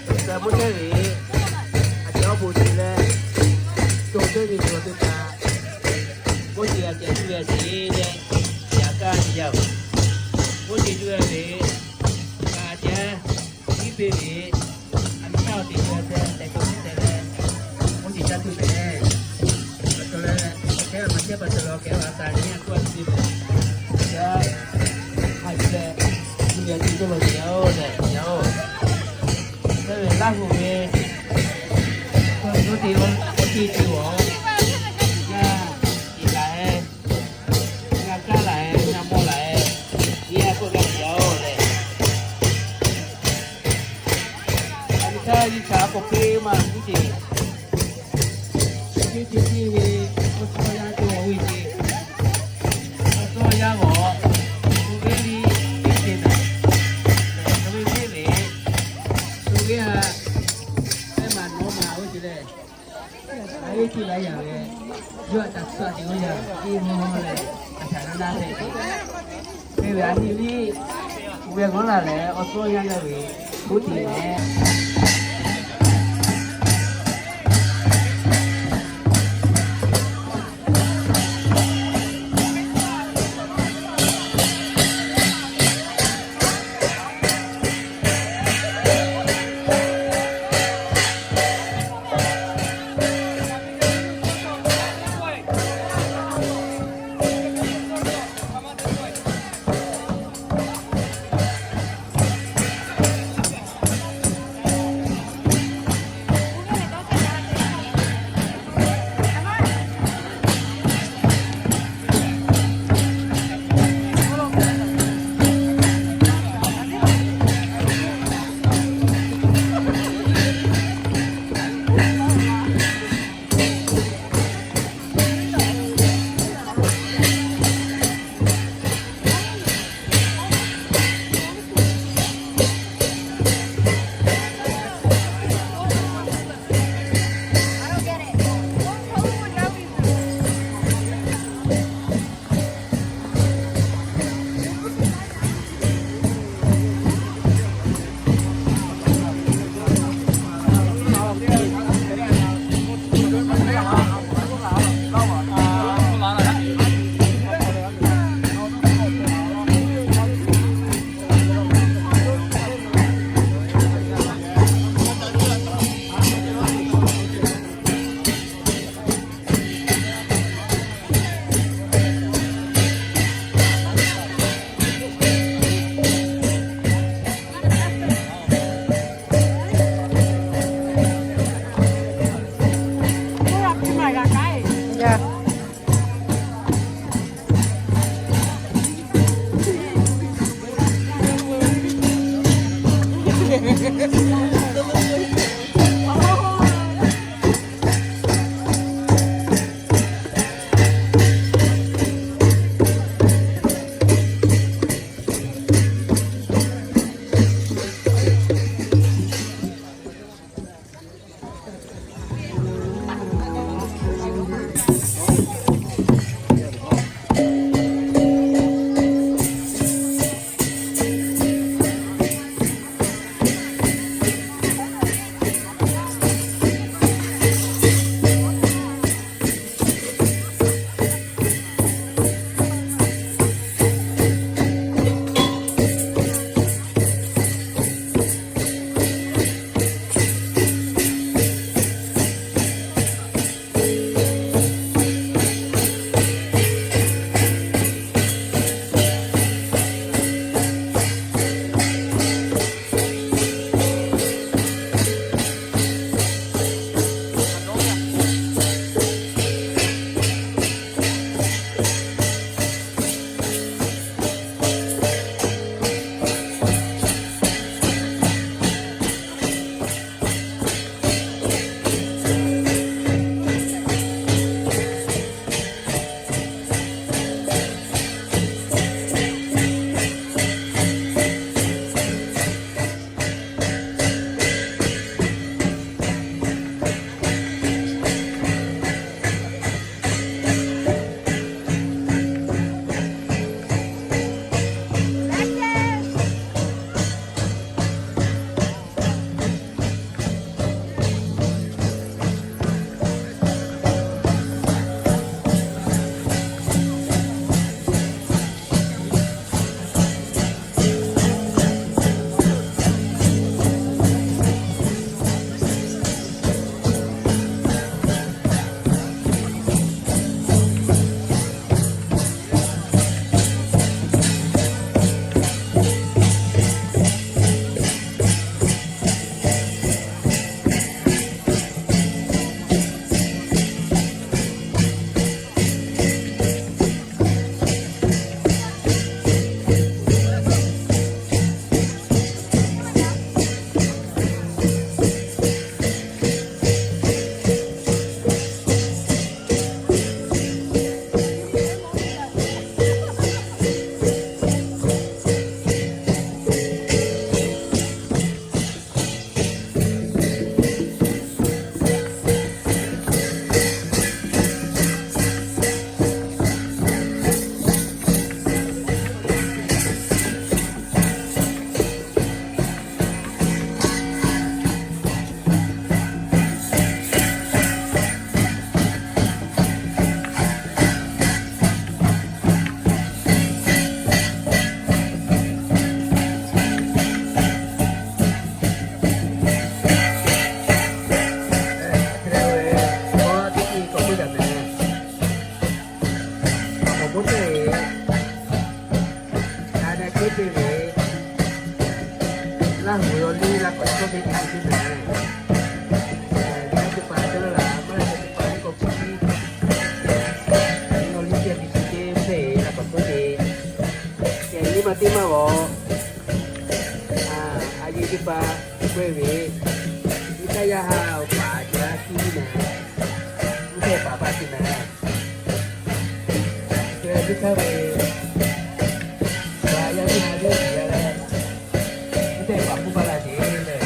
G'uiˬsha mvuhˇ chehˇ ve, a ceh awˬ bon te leh, dawˇ chehˇ ve chaw teˇ hpaˍ, g'oˇ te a ceh tuˬ ve a ceh leh, yaꞈ kaˇ te yaˇ oˬ. G'oˇ te tuˬ ve, a ceh, tiˉ peˇ ve, a nyi htaˇ awˬ te tuˬ ve tehꞈ k'oˆ te leh, g'oˇ te caˇ tuˬ mehˍ. Pa taw leh, kehˉ maˇ chehˇ pa taw leh, kehˉ a taˍ nyi a k'oˆ a tuˬ ve, yaˇ, ha yuˬ leh, nyi a tuˬ cawˇ law te yaˇ oˬ leh yaˇ oˬ. Hk'e ve Laˇ huˍ ve, g'oˇ te, g'oˇ te tuˬ awˬ, yaˇ, iˍ laˬ e, ngaˬ kaˇ laˬ e, ngaˬ mawˬ laˬ e, yaˇ k'oˆ g'a te yaˇ oˬ leh, a nyi htaˇ nyi caꞈ k'awꞈ hk'e maˇ g'uˇ te, teˇ ceuˬ teˇ ve, awˬ tcuhˇ yaˇ cawˬ ve ce, awˬ tcuhˇ yaˇ g'awˬ, to ve liˇ teˇ ceuˬ mehˍ, to ve teˇ ve, to ve a, teˇ maˬ nawˬ maˬ oˇ ce leh, a yeˇ teˇ la yaˇ ve, yawˇ a taꞈ tcuhˇ a te oˇ yaˇ, iˉ mvuhˇ leh, a shaˍ naˇ naˇ hpehꞈ ve, hk'e ve a nyi liˇ, ve g'awˇ laˬ leh awˬ tcuhˇ yaˇ gaˇ ve, g'oˇ te mehˍ. Nyi htaˇ yaˇ ha awˬ paˍ jaˇ kiˇ mehˍ. Nyi htaˇ paˍ paˇ tiꞈ mehˍ. Hk'e te hk'aˇ ve, yaˇ miˇ ha ve tiꞈ yaˇ leh, nyi htaˇ paˍ k'oˆ paˇ la ceˬ lehˬ,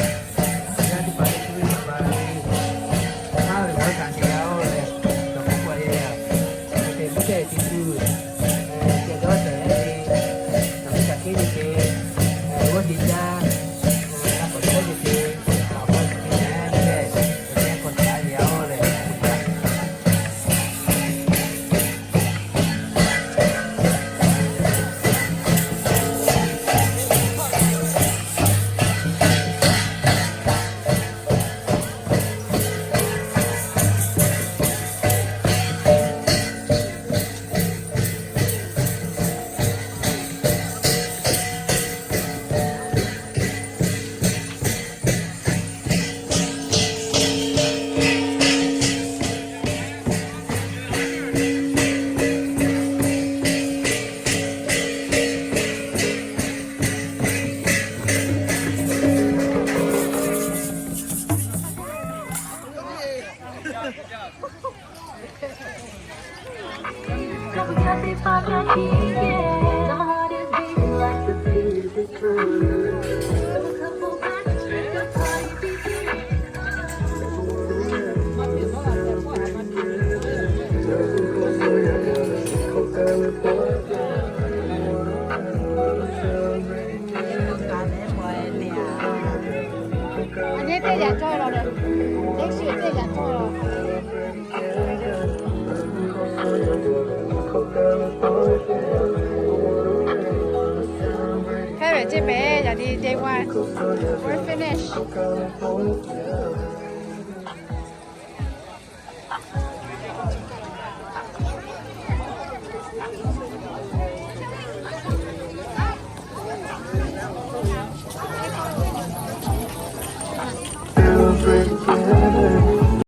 yaˇ teˇ hpaˍ lehˬ shu ve paˍ paˇ la ve, haˉ ve awˬ hkanˍ te yaˇ oˬ leh, dawˬ k'oˆ k'oˆ a yaˇ yaˇ, hk'e te nyi htaˇ te tuˬ, ceh dawˇ tehˬ leh ve, nawˬ hui kaꞈ hk'e te te, g'awˇ te jaˇ, a k'awꞈ chehˇ ve te, a k'awꞈ te leh, te leh, awˬ te k'awꞈ taˍ ve yaˇ oˬ leh, Aˬ nyi teˇ yaꞈ cawˇ la leh, teˇ shiˍ teˇ yaꞈ cawˇ la. Hk'e ve ceˇ mehˍ, yaꞈ nyi day one, we're finish.